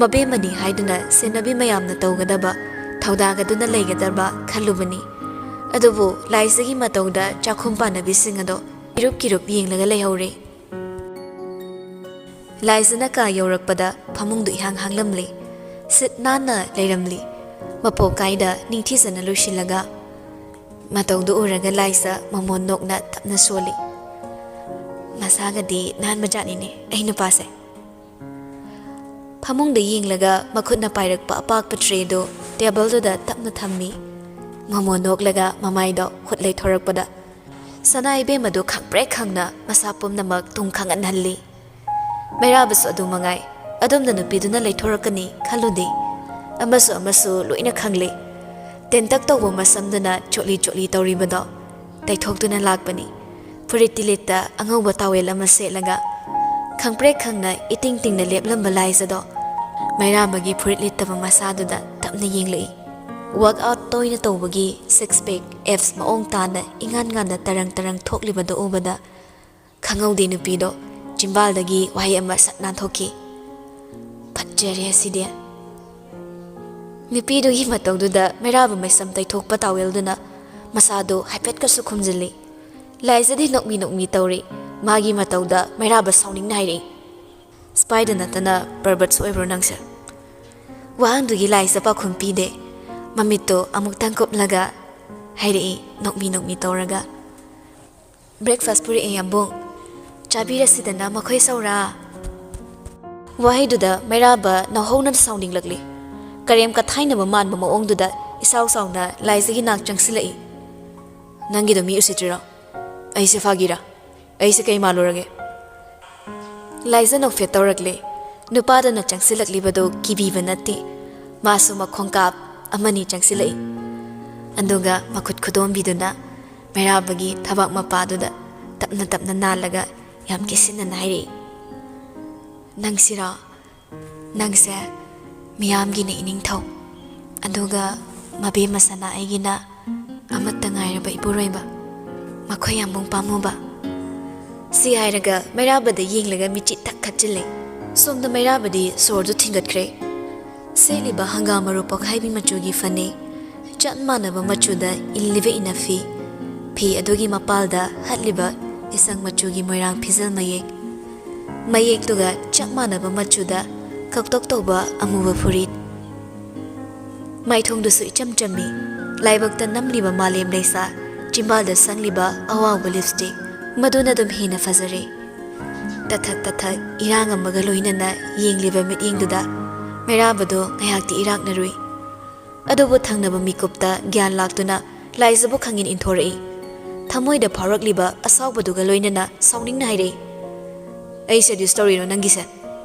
ꯃꯕꯦꯝꯃꯅꯤ ꯍꯥꯏꯗꯨꯅ ꯁꯦꯟꯅꯕꯤ ꯃꯌꯥꯝꯅ ꯇꯧꯒꯗꯕ ꯊꯧꯗꯥꯡ ꯑꯗꯨꯅ ꯂꯩꯒꯗꯕ ꯈꯜꯂꯨꯕꯅꯤ꯫ ꯑꯗꯨꯕꯨ ꯂꯥꯏꯖꯒꯤ ꯃꯇꯧꯗ ꯆꯥꯛꯈꯨꯝ ꯄꯥꯟꯅꯕꯤꯁꯤꯡ ꯑꯗꯣ ꯀꯤꯔꯨꯞ ꯀꯤꯔꯨꯞ ꯌꯦꯡꯂꯒ ꯂꯩꯍꯧꯔꯦ꯫ ꯂꯥꯏꯖꯅ ꯀꯥ ꯌꯧꯔꯛꯄꯗ ꯐꯃꯨꯡꯗꯨ ꯏꯍꯥꯡ ꯍꯥꯡꯂꯝꯂꯤ꯫ ꯁꯤꯠ ꯅꯥꯟꯅ ꯂꯩꯔꯝꯂꯤ꯫ ꯃꯄꯣꯛ ꯀꯥꯏꯗ ꯅꯤꯡꯊꯤꯖꯅ ꯂꯣꯏꯁꯤꯜꯂꯒ ꯃꯇꯧꯗꯨ ꯎꯔꯒ ꯂꯥꯏꯖ ꯃꯃꯣꯟ ꯅꯣꯛꯅ ꯇꯞꯅ ꯁꯣꯜꯂꯤ꯫ "ꯃꯁꯥꯒꯗꯤ ꯅꯥꯟꯕꯖꯥꯠꯅꯤꯅꯦ ꯑꯩ ꯅꯨꯄꯥꯁꯦ꯫" ꯐꯃꯨꯡꯗ ꯌꯦꯡꯂꯒ ꯃꯈꯨꯠꯅ ꯄꯥꯏꯔꯛꯄ ꯑꯄꯥꯛꯄ ꯇ꯭ꯔꯦꯗꯨ ꯇꯦꯕꯜꯗꯨꯗ ꯇꯞꯅ ꯊꯝꯃꯤ꯫ ꯃꯃꯣꯟ ꯅꯣꯛꯂꯒ ꯃꯃꯥꯏꯗꯣ ꯈꯨꯠ ꯂꯩꯊꯣꯔꯛꯄꯗ ꯁꯅꯥ ꯏꯕꯦꯝ ꯑꯗꯨ ꯈꯪꯄ꯭ꯔꯦꯛ ꯈꯪꯅ ꯃꯁꯥ ꯄꯨꯝꯅꯃꯛ ꯇꯨꯝ ꯈꯪꯍꯟꯍꯜꯂꯤ꯫ ꯃꯩꯔꯥꯕꯁꯨ ꯑꯗꯨ ꯃꯉꯥꯏ꯫ ꯑꯗꯣꯝꯗ ꯅꯨꯄꯤꯗꯨꯅ ꯂꯩꯊꯣꯔꯛꯀꯅꯤ ꯈꯜꯂꯨꯗꯦ꯫ ꯑꯃꯁꯨ ꯑꯃꯁꯨ ꯂꯣꯏꯅ ꯈꯪꯂꯤ꯫ ꯇꯦꯟꯇꯛ ꯇꯧꯕ ꯃꯁꯝꯗꯨꯅ ꯆꯣꯠꯂꯤ ꯆꯣꯠꯂꯤ ꯇꯧꯔꯤꯕꯗꯣ ꯇꯩꯊꯣꯛꯇꯨꯅ ꯂꯥꯛꯄꯅꯤ꯫ ꯐꯨꯔꯤꯠ ꯇꯤꯂꯤꯠꯇ ꯑꯉꯧꯕ ꯇꯥꯋꯦꯜ ꯑꯃ ꯁꯦꯠꯂꯒ ꯈꯪꯄ꯭ꯔꯦꯛ ꯈꯪꯅ ꯏꯇꯤꯡ ꯇꯤꯡꯅ ꯂꯦꯞꯂꯝꯕ ꯂꯥꯏꯖꯗꯣ ꯃꯩꯔꯥꯕꯒꯤ ꯐꯨꯔꯤꯠ ꯂꯤꯠꯇꯕ ꯃꯁꯥꯗꯨꯗ ꯇꯞꯅ ꯌꯦꯡꯂꯛꯏ꯫ ꯋꯥꯔꯛ ꯑꯥꯎꯠ ꯇꯣꯏꯅ ꯇꯧꯕꯒꯤ ꯁꯤꯛꯁ ꯄꯦꯛ ꯑꯦꯞꯁ ꯃꯑꯣꯡ ꯇꯥꯅ ꯏꯉꯥꯟ ꯉꯥꯟꯅ ꯇꯔꯪ ꯇꯔꯪ ꯊꯣꯛꯂꯤꯕꯗꯨ ꯎꯕꯗ ꯈꯪꯍꯧꯗꯦ ꯅꯨꯄꯤꯗꯣ ꯆꯤꯝꯕꯥꯜꯗꯒꯤ ꯋꯥꯍꯩ ꯑꯃ ꯁꯠ ꯅꯥꯟꯊꯣꯛꯈꯤ꯫ "ꯐꯠꯖꯔꯦ ꯑꯁꯤꯗꯤ꯫" ꯅꯨꯄꯤꯗꯨꯒꯤ ꯃꯇꯧꯗꯨꯗ ꯃꯩꯔꯥꯕ ꯃꯩꯁꯝ ꯇꯩꯊꯣꯛꯄ ꯇꯥꯋꯦꯜꯗꯨꯅ ꯃꯁꯥꯗꯨ ꯍꯥꯏꯐꯦꯠꯀꯁꯨ ꯈꯨꯝꯖꯤꯜꯂꯤ꯫ ꯂꯥꯏꯖꯗꯤ ꯅꯣꯛꯃꯤ ꯅꯣꯛꯃꯤ ꯇꯧꯔꯤ꯫ ꯃꯥꯒꯤ ꯃꯇꯧꯗ ꯃꯩꯔꯥꯕ ꯁꯥꯎꯅꯤꯡꯅ ꯍꯥꯏꯔꯛꯏ, "ꯁ꯭ꯄꯥꯏꯗ ꯅꯠꯇꯅ ꯄꯔꯕꯠꯁꯨ ꯑꯣꯏꯕ꯭ꯔꯣ ꯅꯪꯁꯦ?" ꯋꯥꯍꯪꯗꯨꯒꯤ ꯂꯥꯏꯖ ꯄꯥꯎꯈꯨꯝ ꯄꯤꯗꯦ꯫ ꯃꯃꯤꯠꯇꯣ ꯑꯃꯨꯛꯇꯪ ꯀꯨꯞꯂꯒ ꯍꯥꯏꯔꯛꯏ, ꯅꯣꯛꯃꯤ ꯅꯣꯛꯃꯤ ꯇꯧꯔꯒ, "ꯕ꯭ꯔꯦꯛꯐꯥꯁ ꯄꯨꯔꯛꯑꯦ, ꯌꯥꯝꯕꯨꯡ꯫" "ꯆꯥꯕꯤꯔꯁꯤꯗꯅ ꯃꯈꯣꯏ ꯁꯧꯔꯥ꯫" ꯋꯥꯍꯩꯗꯨꯗ ꯃꯩꯔꯥꯕ ꯅꯧꯍꯧꯅꯅ ꯁꯥꯎꯅꯤꯡꯂꯛꯂꯤ꯫ ꯀꯔꯦꯝ ꯀꯊꯥꯏꯅꯕ ꯃꯥꯟꯕ ꯃꯑꯣꯡꯗꯨꯗ ꯏꯁꯥꯎ ꯁꯥꯎꯅ ꯂꯥꯏꯖꯒꯤ ꯅꯥꯛ ꯆꯪꯁꯤꯜꯂꯛꯏ꯫ "ꯅꯪꯒꯤꯗꯣ ꯃꯤ ꯎꯁꯤꯠꯇ꯭ꯔꯤꯔꯣ? ꯑꯩꯁꯦ ꯐꯥꯒꯤꯔꯥ? ꯑꯩꯁꯦ ꯀꯩ ꯃꯥꯜꯂꯨꯔꯒꯦ?" ꯂꯥꯏꯖ ꯅꯣꯛꯐꯦꯠ ꯇꯧꯔꯛꯂꯦ꯫ ꯅꯨꯄꯥꯗꯨꯅ ꯆꯪꯁꯤꯜꯂꯛꯂꯤꯕꯗꯨ ꯀꯤꯕꯤꯕ ꯅꯠꯇꯦ꯫ ꯃꯥꯁꯨ ꯃꯈꯣꯡ ꯀꯥꯞ ꯑꯃꯅꯤ ꯆꯪꯁꯤꯜꯂꯛꯏ꯫ ꯑꯗꯨꯒ ꯃꯈꯨꯠ ꯈꯨꯗꯣꯝꯕꯤꯗꯨꯅ ꯃꯩꯔꯥꯕꯒꯤ ꯊꯕꯥꯛ ꯃꯄꯥꯗꯨꯗ ꯇꯞꯅ ꯇꯞꯅ ꯅꯥꯜꯂꯒ ꯌꯥꯝ ꯀꯦꯁꯤꯟꯅꯅ ꯍꯥꯏꯔꯛꯏ, "ꯅꯪꯁꯤꯔꯣ? ꯅꯪꯁꯦ ꯃꯤꯌꯥꯝꯒꯤꯅ ꯏꯅꯤꯡꯊꯧ, ꯑꯗꯨꯒ ꯃꯕꯦꯝꯃ ꯁꯅꯥ ꯑꯩꯒꯤꯅ ꯑꯃꯠꯇ ꯉꯥꯏꯔꯕ ꯏꯄꯨꯔꯣꯏꯕ, ꯃꯈꯣꯏ ꯌꯥꯝꯕꯨꯡ ꯄꯥꯝꯃꯨꯕ꯫ ꯁꯤ ꯍꯥꯏꯔꯒ ꯃꯩꯔꯥꯕꯗ ꯌꯦꯡꯂꯒ ꯃꯤꯆꯤ ꯊꯛ ꯈꯠꯆꯤꯜꯂꯦ꯫ ꯁꯣꯝꯗ ꯃꯩꯔꯥꯕꯗꯤ ꯁꯣꯔꯗꯨ ꯊꯤꯡꯒꯠꯈ꯭ꯔꯦ꯫ ꯁꯦꯠꯂꯤꯕ ꯍꯪꯒꯥꯝ ꯃꯔꯨ ꯄꯣꯛꯈꯥꯏꯕꯤ ꯃꯆꯨꯒꯤ ꯐꯅꯦꯛ, ꯆꯞ ꯃꯥꯟꯅꯕ ꯃꯆꯨꯗ ꯏꯜꯂꯤꯕ ꯏꯅꯐꯤ, ꯐꯤ ꯑꯗꯨꯒꯤ ꯃꯄꯥꯜꯗ ꯍꯠꯂꯤꯕ ꯏꯁꯪ ꯃꯆꯨꯒꯤ ꯃꯣꯏꯔꯥꯡ ꯐꯤꯖꯜ ꯃꯌꯦꯛ, ꯃꯌꯦꯛꯇꯨꯒ ꯆꯞ ꯃꯥꯟꯅꯕ ꯃꯆꯨꯗ ꯀꯛꯇꯣꯛ ꯇꯧꯕ ꯑꯃꯨꯕ ꯐꯨꯔꯤꯠ꯫ ꯃꯥꯏꯊꯣꯡꯗꯨꯁꯨ ꯏꯆꯝ ꯆꯝꯃꯤ꯫ ꯂꯥꯏꯕꯛꯇ ꯅꯝꯂꯤꯕ ꯃꯥꯂꯦꯝ ꯂꯩꯁꯥ, ꯆꯤꯝꯕꯥꯜꯗ ꯁꯪꯂꯤꯕ ꯑꯋꯥꯎꯕ ꯂꯤꯞꯁꯇꯤꯛ, ꯃꯗꯨꯅ ꯑꯗꯨꯝ ꯍꯦꯟꯅ ꯐꯖꯔꯦ꯫ ꯇꯊꯛ ꯇꯊꯛ ꯏꯔꯥꯡ ꯑꯃꯒ ꯂꯣꯏꯅꯅ ꯌꯦꯡꯂꯤꯕ ꯃꯤꯠꯌꯦꯡꯗꯨꯗ ꯃꯩꯔꯥꯕꯗꯣ ꯉꯥꯏꯍꯥꯛꯇꯤ ꯏꯔꯥꯛꯅꯔꯨꯏ꯫ ꯑꯗꯨꯕꯨ ꯊꯪꯅꯕ ꯃꯤꯀꯨꯞꯇ ꯒ꯭ꯌꯥꯟ ꯂꯥꯛꯇꯨꯅ ꯂꯥꯏꯖꯕꯨ ꯈꯪꯏꯟ ꯏꯟꯊꯣꯔꯛꯏ꯫ ꯊꯃꯣꯏꯗ ꯐꯥꯎꯔꯛꯂꯤꯕ ꯑꯁꯥꯎꯕꯗꯨꯒ ꯂꯣꯏꯅꯅ ꯁꯥꯎꯅꯤꯡꯅ ꯍꯥꯏꯔꯛꯏ, "ꯑꯩ ꯁꯦꯗ꯭ꯌꯨꯁ ꯇꯧꯔꯤꯔꯣ ꯅꯪꯒꯤꯁꯦ?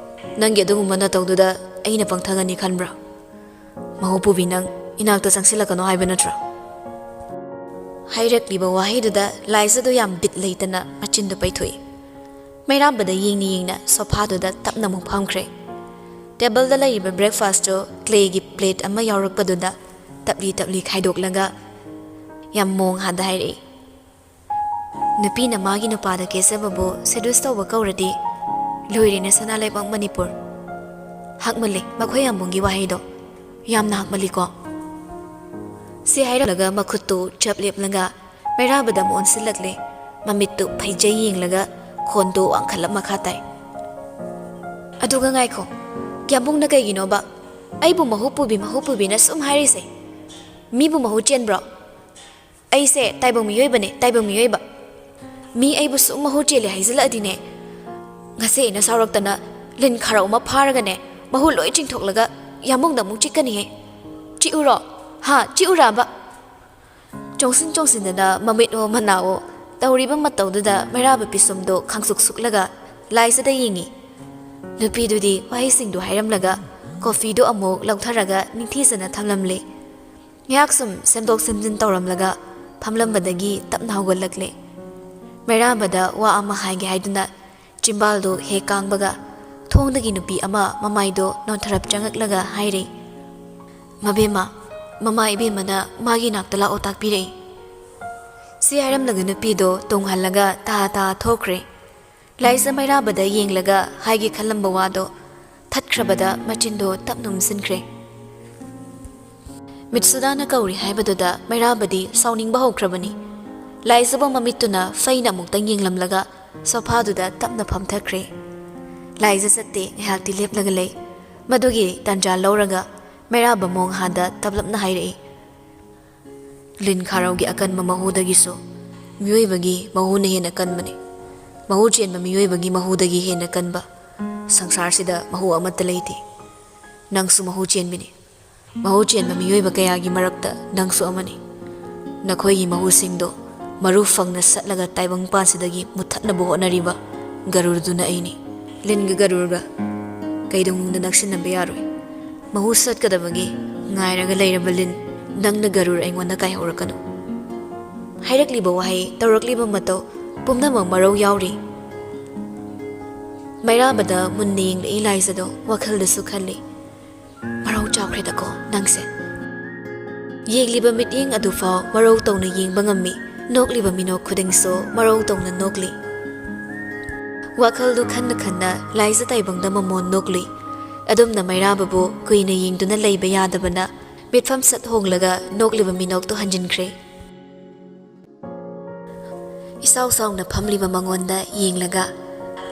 ꯅꯪꯒꯤ ꯑꯗꯨꯒꯨꯝꯕ ꯅꯇꯧꯗꯨꯗ ꯑꯩꯅ ꯄꯪꯊꯒꯅꯤ ꯈꯟꯕ꯭ꯔꯥ? ꯃꯍꯨ ꯄꯨꯕꯤ, ꯅꯪ ꯏꯅꯥꯛꯇ ꯆꯪꯁꯤꯜꯂꯛꯀꯅꯣ ꯍꯥꯏꯕ ꯅꯠꯇ꯭ꯔꯣ?" ꯍꯥꯏꯔꯛꯂꯤꯕ ꯋꯥꯍꯩꯗꯨꯗ ꯂꯥꯏꯖꯗꯣ ꯌꯥꯝ ꯕꯤꯠ ꯂꯩꯇꯅ ꯃꯆꯤꯟꯗꯨ ꯄꯩꯊꯣꯛꯏ꯫ ꯃꯩꯔꯥꯕꯗ ꯌꯦꯡꯅ ꯌꯦꯡꯅ ꯁꯣꯐꯥꯗꯨꯗ ꯇꯞꯅ ꯑꯃꯨꯛ ꯐꯝꯈ꯭ꯔꯦ꯫ ꯇꯦꯕꯜꯗ ꯂꯩꯔꯤꯕ ꯕ꯭ꯔꯦꯛꯐꯥꯁꯇꯨ ꯀ꯭ꯂꯦꯒꯤ ꯄ꯭ꯂꯦꯠ ꯑꯃ ꯌꯥꯎꯔꯛꯄꯗꯨꯗ ꯇꯞꯂꯤ ꯇꯞꯂꯤ ꯈꯥꯏꯗꯣꯛꯂꯒ ꯌꯥꯝ ꯃꯣꯡ ꯍꯥꯗ ꯍꯥꯏꯔꯛꯏ, "ꯅꯨꯄꯤꯅ ꯃꯥꯒꯤ ꯅꯨꯄꯥꯗ ꯀꯦꯖꯕꯕꯨ ꯁꯦꯗ꯭ꯌꯨꯁ ꯇꯧꯕ ꯀꯧꯔꯗꯤ ꯂꯣꯏꯔꯦꯅꯦ ꯁꯅꯥ ꯂꯩꯕꯥꯛ ꯃꯅꯤꯄꯨꯔ꯫ ꯍꯥꯛꯃꯜꯂꯤ ꯃꯈꯣꯏ ꯌꯥꯝꯕꯨꯡꯒꯤ ꯋꯥꯍꯩꯗꯣ꯫ ꯌꯥꯝꯅ ꯍꯥꯛꯃꯜꯂꯤꯀꯣ?" ꯁꯤ ꯍꯥꯏꯔꯝꯂꯒ ꯃꯈꯨꯠꯇꯨ ꯆꯞ ꯂꯦꯞꯂꯒ ꯃꯩꯔꯥꯕꯗ ꯑꯃꯨꯛ ꯑꯣꯟꯁꯤꯜꯂꯛꯂꯦ꯫ ꯃꯃꯤꯠꯇꯨ ꯐꯩꯖꯩ ꯌꯦꯡꯂꯒ ꯈꯣꯟꯗꯨ ꯋꯥꯡꯈꯠꯂꯞ ꯃꯈꯥ ꯇꯥꯏ, "ꯑꯗꯨꯒ ꯉꯥꯏꯈꯣ, ꯌꯥꯝꯕꯨꯡꯅ ꯀꯩꯒꯤꯅꯣꯕ ꯑꯩꯕꯨ ꯃꯍꯨ ꯄꯨꯕꯤ, ꯃꯍꯨ ꯄꯨꯕꯤꯅ ꯁꯨꯝ ꯍꯥꯏꯔꯤꯁꯦ? ꯃꯤꯕꯨ ꯃꯍꯨ ꯆꯦꯟꯕ꯭ꯔꯣ? ꯑꯩꯁꯦ ꯇꯥꯏꯕꯪ ꯃꯤꯑꯣꯏꯕꯅꯦ, ꯇꯥꯏꯕꯪ ꯃꯤꯑꯣꯏꯕ꯫ ꯃꯤ ꯑꯩꯕꯨ ꯁꯨꯝ ꯃꯍꯨ ꯆꯦꯜꯂꯦ ꯍꯥꯏꯖꯤꯜꯂꯛꯑꯗꯤꯅꯦ, ꯉꯁꯤ ꯑꯩꯅ ꯁꯥꯎꯔꯛꯇꯅ ꯂꯤꯟ ꯈꯥꯔꯧ ꯑꯃ ꯐꯥꯔꯒꯅꯦ, ꯃꯍꯨ ꯂꯣꯏ ꯆꯤꯡꯊꯣꯛꯂꯒ ꯌꯥꯝꯕꯨꯡꯗ ꯑꯃꯨꯛ ꯆꯤꯛꯀꯅꯤꯍꯦ꯫ ꯆꯤꯛꯎꯔꯣ? ꯍꯥ, ꯆꯤꯛꯎꯔꯕ?" ꯆꯣꯡꯁꯤꯟ ꯆꯣꯡꯁꯤꯟꯗꯅ ꯃꯃꯤꯠꯑꯣ ꯃꯅꯥꯑꯣ ꯇꯧꯔꯤꯕ ꯃꯇꯧꯗꯨꯗ ꯃꯩꯔꯥꯕ ꯄꯤꯁꯨꯝꯗꯣ ꯈꯪꯁꯨꯛ ꯁꯨꯛꯂꯒ ꯂꯥꯏꯖꯗ ꯌꯦꯡꯉꯤ꯫ ꯅꯨꯄꯤꯗꯨꯗꯤ ꯋꯥꯍꯩꯁꯤꯡꯗꯨ ꯍꯥꯏꯔꯝꯂꯒ ꯀꯣꯐꯤꯗꯨ ꯑꯃꯨꯛ ꯂꯧꯊꯔꯒ ꯅꯤꯡꯊꯤꯖꯅ ꯊꯝꯂꯝꯂꯦ꯫ ꯉꯥꯏꯍꯥꯛ ꯁꯨꯝ ꯁꯦꯝꯗꯣꯛ ꯁꯦꯝꯖꯤꯟ ꯇꯧꯔꯝꯂꯒ ꯐꯝꯂꯝꯕꯗꯒꯤ ꯇꯞꯅ ꯍꯧꯒꯠꯂꯛꯂꯦ꯫ ꯃꯩꯔꯥꯕꯗ ꯋꯥ ꯑꯃ ꯍꯥꯏꯒꯦ ꯍꯥꯏꯗꯨꯅ ꯆꯤꯝꯕꯥꯜꯗꯨ ꯍꯦꯛ ꯀꯥꯡꯕꯒ ꯊꯣꯡꯗꯒꯤ ꯅꯨꯄꯤ ꯑꯃ ꯃꯃꯥꯏꯗꯣ ꯅꯣꯟꯊꯔꯞ ꯆꯪꯉꯛꯂꯒ ꯍꯥꯏꯔꯦ, "ꯃꯕꯦꯝꯃ, ꯃꯃꯥ ꯏꯕꯦꯝꯃꯅ ꯃꯥꯒꯤ ꯅꯥꯛꯇ ꯂꯥꯛꯑꯣ ꯇꯥꯛꯄꯤꯔꯛꯏ꯫ ꯁꯤ ꯍꯥꯏꯔꯝꯂꯒ ꯅꯨꯄꯤꯗꯣ ꯇꯨꯡ ꯍꯜꯂꯒ ꯇꯥ ꯇꯥ ꯊꯣꯛꯈ꯭ꯔꯦ꯫ ꯂꯥꯏꯖ ꯃꯩꯔꯥꯕꯗ ꯌꯦꯡꯂꯒ ꯍꯥꯏꯒꯦ ꯈꯜꯂꯝꯕ ꯋꯥꯗꯣ ꯊꯠꯈ꯭ꯔꯕꯗ ꯃꯆꯤꯟꯗꯣ ꯇꯞꯅ ꯎꯝꯁꯤꯟꯈ꯭ꯔꯦ꯫ ꯃꯤꯠꯁꯨꯗꯥꯅ ꯀꯧꯔꯤ ꯍꯥꯏꯕꯗꯨꯗ ꯃꯩꯔꯥꯕꯗꯤ ꯁꯥꯎꯅꯤꯡꯕ ꯍꯧꯈ꯭ꯔꯕꯅꯤ꯫ ꯂꯥꯏꯖꯕꯨ ꯃꯃꯤꯠꯇꯨꯅ ꯐꯩꯅ ꯑꯃꯨꯛꯇꯪ ꯌꯦꯡꯂꯝꯂꯒ ꯁꯣꯐꯥꯗꯨꯗ ꯇꯞꯅ ꯐꯝꯊꯈ꯭ꯔꯦ꯫ ꯂꯥꯏꯖ ꯆꯠꯇꯦ, ꯉꯥꯏꯍꯥꯛꯇꯤ ꯂꯦꯞꯂꯒ ꯂꯩ꯫ ꯃꯗꯨꯒꯤ ꯇꯥꯟꯖꯥ ꯂꯧꯔꯒ ꯃꯩꯔꯥꯕ ꯃꯣꯡꯍꯥꯗ ꯇꯞꯂꯞꯅ ꯍꯥꯏꯔꯛꯏ, "ꯂꯤꯟ ꯈꯥꯔꯧꯒꯤ ꯑꯀꯟꯕ ꯃꯍꯨꯗꯒꯤꯁꯨ ꯃꯤꯑꯣꯏꯕꯒꯤ ꯃꯍꯨꯅ ꯍꯦꯟꯅ ꯀꯟꯕꯅꯤ꯫ ꯃꯍꯨ ꯆꯦꯟꯕ ꯃꯤꯑꯣꯏꯕꯒꯤ ꯃꯍꯨꯗꯒꯤ ꯍꯦꯟꯅ ꯀꯟꯕ ꯁꯪꯁꯥꯔꯁꯤꯗ ꯃꯍꯨ ꯑꯃꯠꯇ ꯂꯩꯇꯦ꯫ ꯅꯪꯁꯨ ꯃꯍꯨ ꯆꯦꯟꯕꯤꯅꯤ꯫ ꯃꯍꯨ ꯆꯦꯟꯕ ꯃꯤꯑꯣꯏꯕ ꯀꯌꯥꯒꯤ ꯃꯔꯛꯇ ꯅꯪꯁꯨ ꯑꯃꯅꯤ꯫ ꯅꯈꯣꯏꯒꯤ ꯃꯍꯨꯁꯤꯡꯗꯣ ꯃꯔꯨ ꯐꯪꯅ ꯁꯠꯂꯒ ꯇꯥꯏꯕꯪꯄꯥꯟꯁꯤꯗꯒꯤ ꯃꯨꯠꯊꯠꯅꯕ ꯍꯣꯠꯅꯔꯤꯕ ꯒꯔꯨꯔꯗꯨꯅ ꯑꯩꯅꯤ꯫ ꯂꯤꯟꯒ ꯒꯔꯨꯔꯒ ꯀꯩꯗꯧꯅꯨꯡꯗ ꯅꯛꯁꯤꯟꯅꯕ ꯌꯥꯔꯣꯏ꯫ ꯃꯍꯨ ꯁꯠꯀꯗꯕꯒꯤ ꯉꯥꯏꯔꯒ ꯂꯩꯔꯕ ꯂꯤꯟ, ꯅꯪꯅ ꯒꯔꯨꯔ ꯑꯩꯉꯣꯟꯗ ꯀꯥꯏꯍꯧꯔꯛꯀꯅꯨ꯫" ꯍꯥꯏꯔꯛꯂꯤꯕ ꯋꯥꯍꯩ, ꯇꯧꯔꯛꯂꯤꯕ ꯃꯇꯧ ꯄꯨꯝꯅꯃꯛ ꯃꯔꯧ ꯌꯥꯎꯔꯤ꯫ ꯃꯩꯔꯥꯕꯗ ꯃꯨꯟꯅ ꯌꯦꯡꯂꯛꯏ ꯂꯥꯏꯖꯗꯣ, ꯋꯥꯈꯜꯗꯁꯨ ꯈꯜꯂꯤ, "ꯃꯔꯧ ꯆꯥꯎꯈ꯭ꯔꯦꯗꯀꯣ ꯅꯪꯁꯦ꯫" ꯌꯦꯡꯂꯤꯕ ꯃꯤꯠꯌꯦꯡ ꯑꯗꯨꯐꯥꯎ ꯃꯔꯧ ꯇꯧꯅ ꯌꯦꯡꯕ ꯉꯝꯃꯤ꯫ ꯅꯣꯛꯂꯤꯕ ꯃꯤꯅꯣꯛ ꯈꯨꯗꯤꯡꯁꯨ ꯃꯔꯧ ꯇꯧꯅ ꯅꯣꯛꯂꯤ꯫ ꯋꯥꯈꯜꯗꯨ ꯈꯟꯅ ꯈꯟꯅ ꯂꯥꯏꯖ ꯇꯥꯏꯕꯪꯗ ꯃꯃꯣꯟ ꯅꯣꯛꯂꯨꯏ꯫ ꯑꯗꯨꯝꯅ ꯃꯩꯔꯥꯕꯕꯨ ꯀꯨꯏꯅ ꯌꯦꯡꯗꯨꯅ ꯂꯩꯕ ꯌꯥꯗꯕꯅ ꯃꯤꯠꯐꯝ ꯁꯠ ꯍꯣꯡꯂꯒ ꯅꯣꯛꯂꯤꯕ ꯃꯤꯅꯣꯛꯇꯨ ꯍꯟꯖꯤꯟꯈ꯭ꯔꯦ꯫ ꯏꯁꯥꯎ ꯁꯥꯎꯅ ꯐꯝꯂꯤꯕ ꯃꯉꯣꯟꯗ ꯌꯦꯡꯂꯒ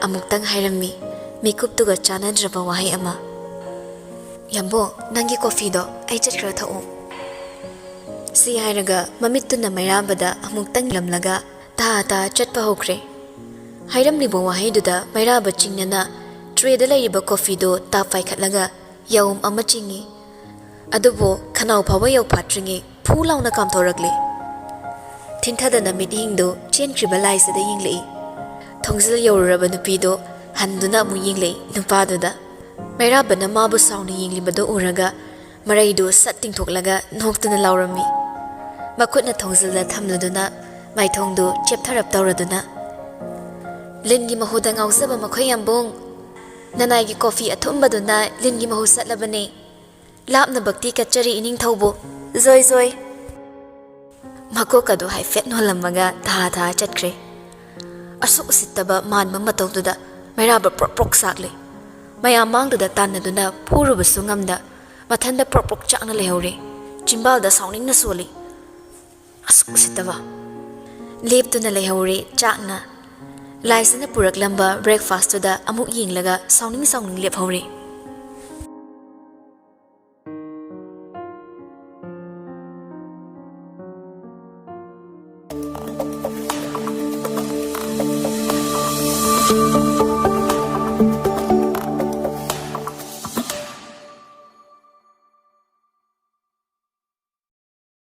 ꯑꯃꯨꯛꯇꯪ ꯍꯥꯏꯔꯝꯃꯤ, ꯃꯤꯀꯨꯞꯇꯨꯒ ꯆꯥꯟꯅꯗ꯭ꯔꯕ ꯋꯥꯍꯩ ꯑꯃ, "ꯌꯥꯝꯕꯨꯡ, ꯅꯪꯒꯤ ꯀꯣꯐꯤꯗꯣ ꯑꯩ ꯆꯠꯈ꯭ꯔ ꯊꯛꯎ꯫" ꯁꯤ ꯍꯥꯏꯔꯒ ꯃꯃꯤꯠꯇꯨꯅ ꯃꯩꯔꯥꯕꯗ ꯑꯃꯨꯛꯇꯪ ꯂꯝꯂꯒ ꯇꯥ ꯇꯥ ꯆꯠꯄ ꯍꯧꯈ꯭ꯔꯦ꯫ ꯍꯥꯏꯔꯝꯂꯤꯕ ꯋꯥꯍꯩꯗꯨꯗ ꯃꯩꯔꯥꯕ ꯆꯤꯡꯅꯅ ꯇ꯭ꯔꯦꯗ ꯂꯩꯔꯤꯕ ꯀꯣꯐꯤꯗꯨ ꯇꯥꯞ ꯄꯥꯏꯈꯠꯂꯒ ꯌꯥꯎꯝ ꯑꯃ ꯆꯤꯡꯏ꯫ ꯑꯗꯨꯕꯨ ꯈꯅꯥꯎ ꯐꯥꯎꯕ ꯌꯧꯐꯥꯠꯇ꯭ꯔꯤꯉꯩ ꯐꯨ ꯂꯥꯎꯅ ꯀꯥꯝꯊꯣꯔꯛꯂꯦ꯫ ꯊꯤꯟꯊꯗꯅ ꯃꯤꯠꯌꯦꯡꯗꯨ ꯆꯦꯟꯈ꯭ꯔꯤꯕ ꯂꯥꯏꯁꯤꯗ ꯌꯦꯡꯂꯛꯏ꯫ ꯊꯣꯡꯖꯤꯜ ꯌꯧꯔꯨꯔꯕ ꯅꯨꯄꯤꯗꯨ ꯍꯟꯗꯨꯅ ꯑꯃꯨꯛ ꯌꯦꯡꯂꯛꯏ ꯅꯨꯄꯥꯗꯨꯗ꯫ ꯃꯩꯔꯥꯕꯅ ꯃꯥꯕꯨ ꯁꯥꯎꯅ ꯌꯦꯡꯂꯤꯕꯗꯨ ꯎꯔꯒ ꯃꯔꯩꯗꯨ ꯁꯠ ꯇꯤꯡꯊꯣꯛꯂꯒ ꯅꯣꯛꯇꯨꯅ ꯂꯥꯎꯔꯝꯃꯤ꯫ ꯃꯈꯨꯠꯅ ꯊꯣꯡꯖꯤꯜꯗ ꯊꯝꯂꯗꯨꯅ ꯃꯥꯏꯊꯣꯡꯗꯨ ꯆꯦꯞꯊꯔꯞ ꯇꯧꯔꯗꯨꯅ, "ꯂꯤꯟꯒꯤ ꯃꯍꯨꯗ ꯉꯥꯎꯖꯕ ꯃꯈꯣꯏ ꯌꯥꯝꯕꯨꯡ! ꯅꯅꯥꯏꯒꯤ ꯀꯣꯐꯤ ꯑꯊꯨꯝꯕꯗꯨꯅ ꯂꯤꯟꯒꯤ ꯃꯍꯨ ꯆꯠꯂꯕꯅꯦ꯫ ꯂꯥꯞꯅ ꯚꯛꯇꯤ ꯀꯠꯆꯔꯤ ꯏꯅꯤꯡꯊꯧꯕꯨ꯫ ꯖꯣꯏ ꯖꯣꯏ!" ꯃꯀꯣꯛ ꯑꯗꯨ ꯍꯥꯏꯐꯦꯠ ꯅꯣꯜꯂꯝꯃꯒ ꯊꯥ ꯊꯥ ꯆꯠꯈ꯭ꯔꯦ꯫ ꯑꯁꯨꯛ ꯎꯁꯤꯠꯇꯕ ꯃꯥꯟꯕ ꯃꯇꯧꯗꯨꯗ ꯃꯩꯔꯥꯕ ꯄ꯭ꯔꯣꯛ ꯄ꯭ꯔꯣꯛ ꯆꯥꯛꯂꯦ꯫ ꯃꯌꯥꯝ ꯃꯥꯡꯗꯨꯗ ꯇꯥꯟꯅꯗꯨꯅ ꯐꯨꯔꯨꯕꯁꯨ ꯉꯝꯗ ꯃꯊꯟꯗ ꯄ꯭ꯔꯣꯛ ꯄ꯭ꯔꯣꯛ ꯆꯥꯛꯅ ꯂꯩꯍꯧꯔꯦ꯫ ꯆꯤꯝꯕꯥꯜꯗ ꯁꯥꯎꯅꯤꯡꯅ ꯁꯣꯜꯂꯤ꯫ ꯑꯁꯨꯛ ꯎꯁꯤꯠꯇꯕ꯫ ꯂꯦꯞꯇꯨꯅ ꯂꯩꯍꯧꯔꯦ ꯆꯥꯛꯅ꯫ ꯂꯥꯏꯖꯅ ꯄꯨꯔꯛꯂꯝꯕ ꯕ꯭ꯔꯦꯛꯐꯥꯁꯇꯨꯗ ꯑꯃꯨꯛ ꯌꯦꯡꯂꯒ ꯁꯥꯎꯅꯤꯡ ꯁꯥꯎꯅꯤꯡ ꯂꯦꯞꯍꯧꯔꯦ꯫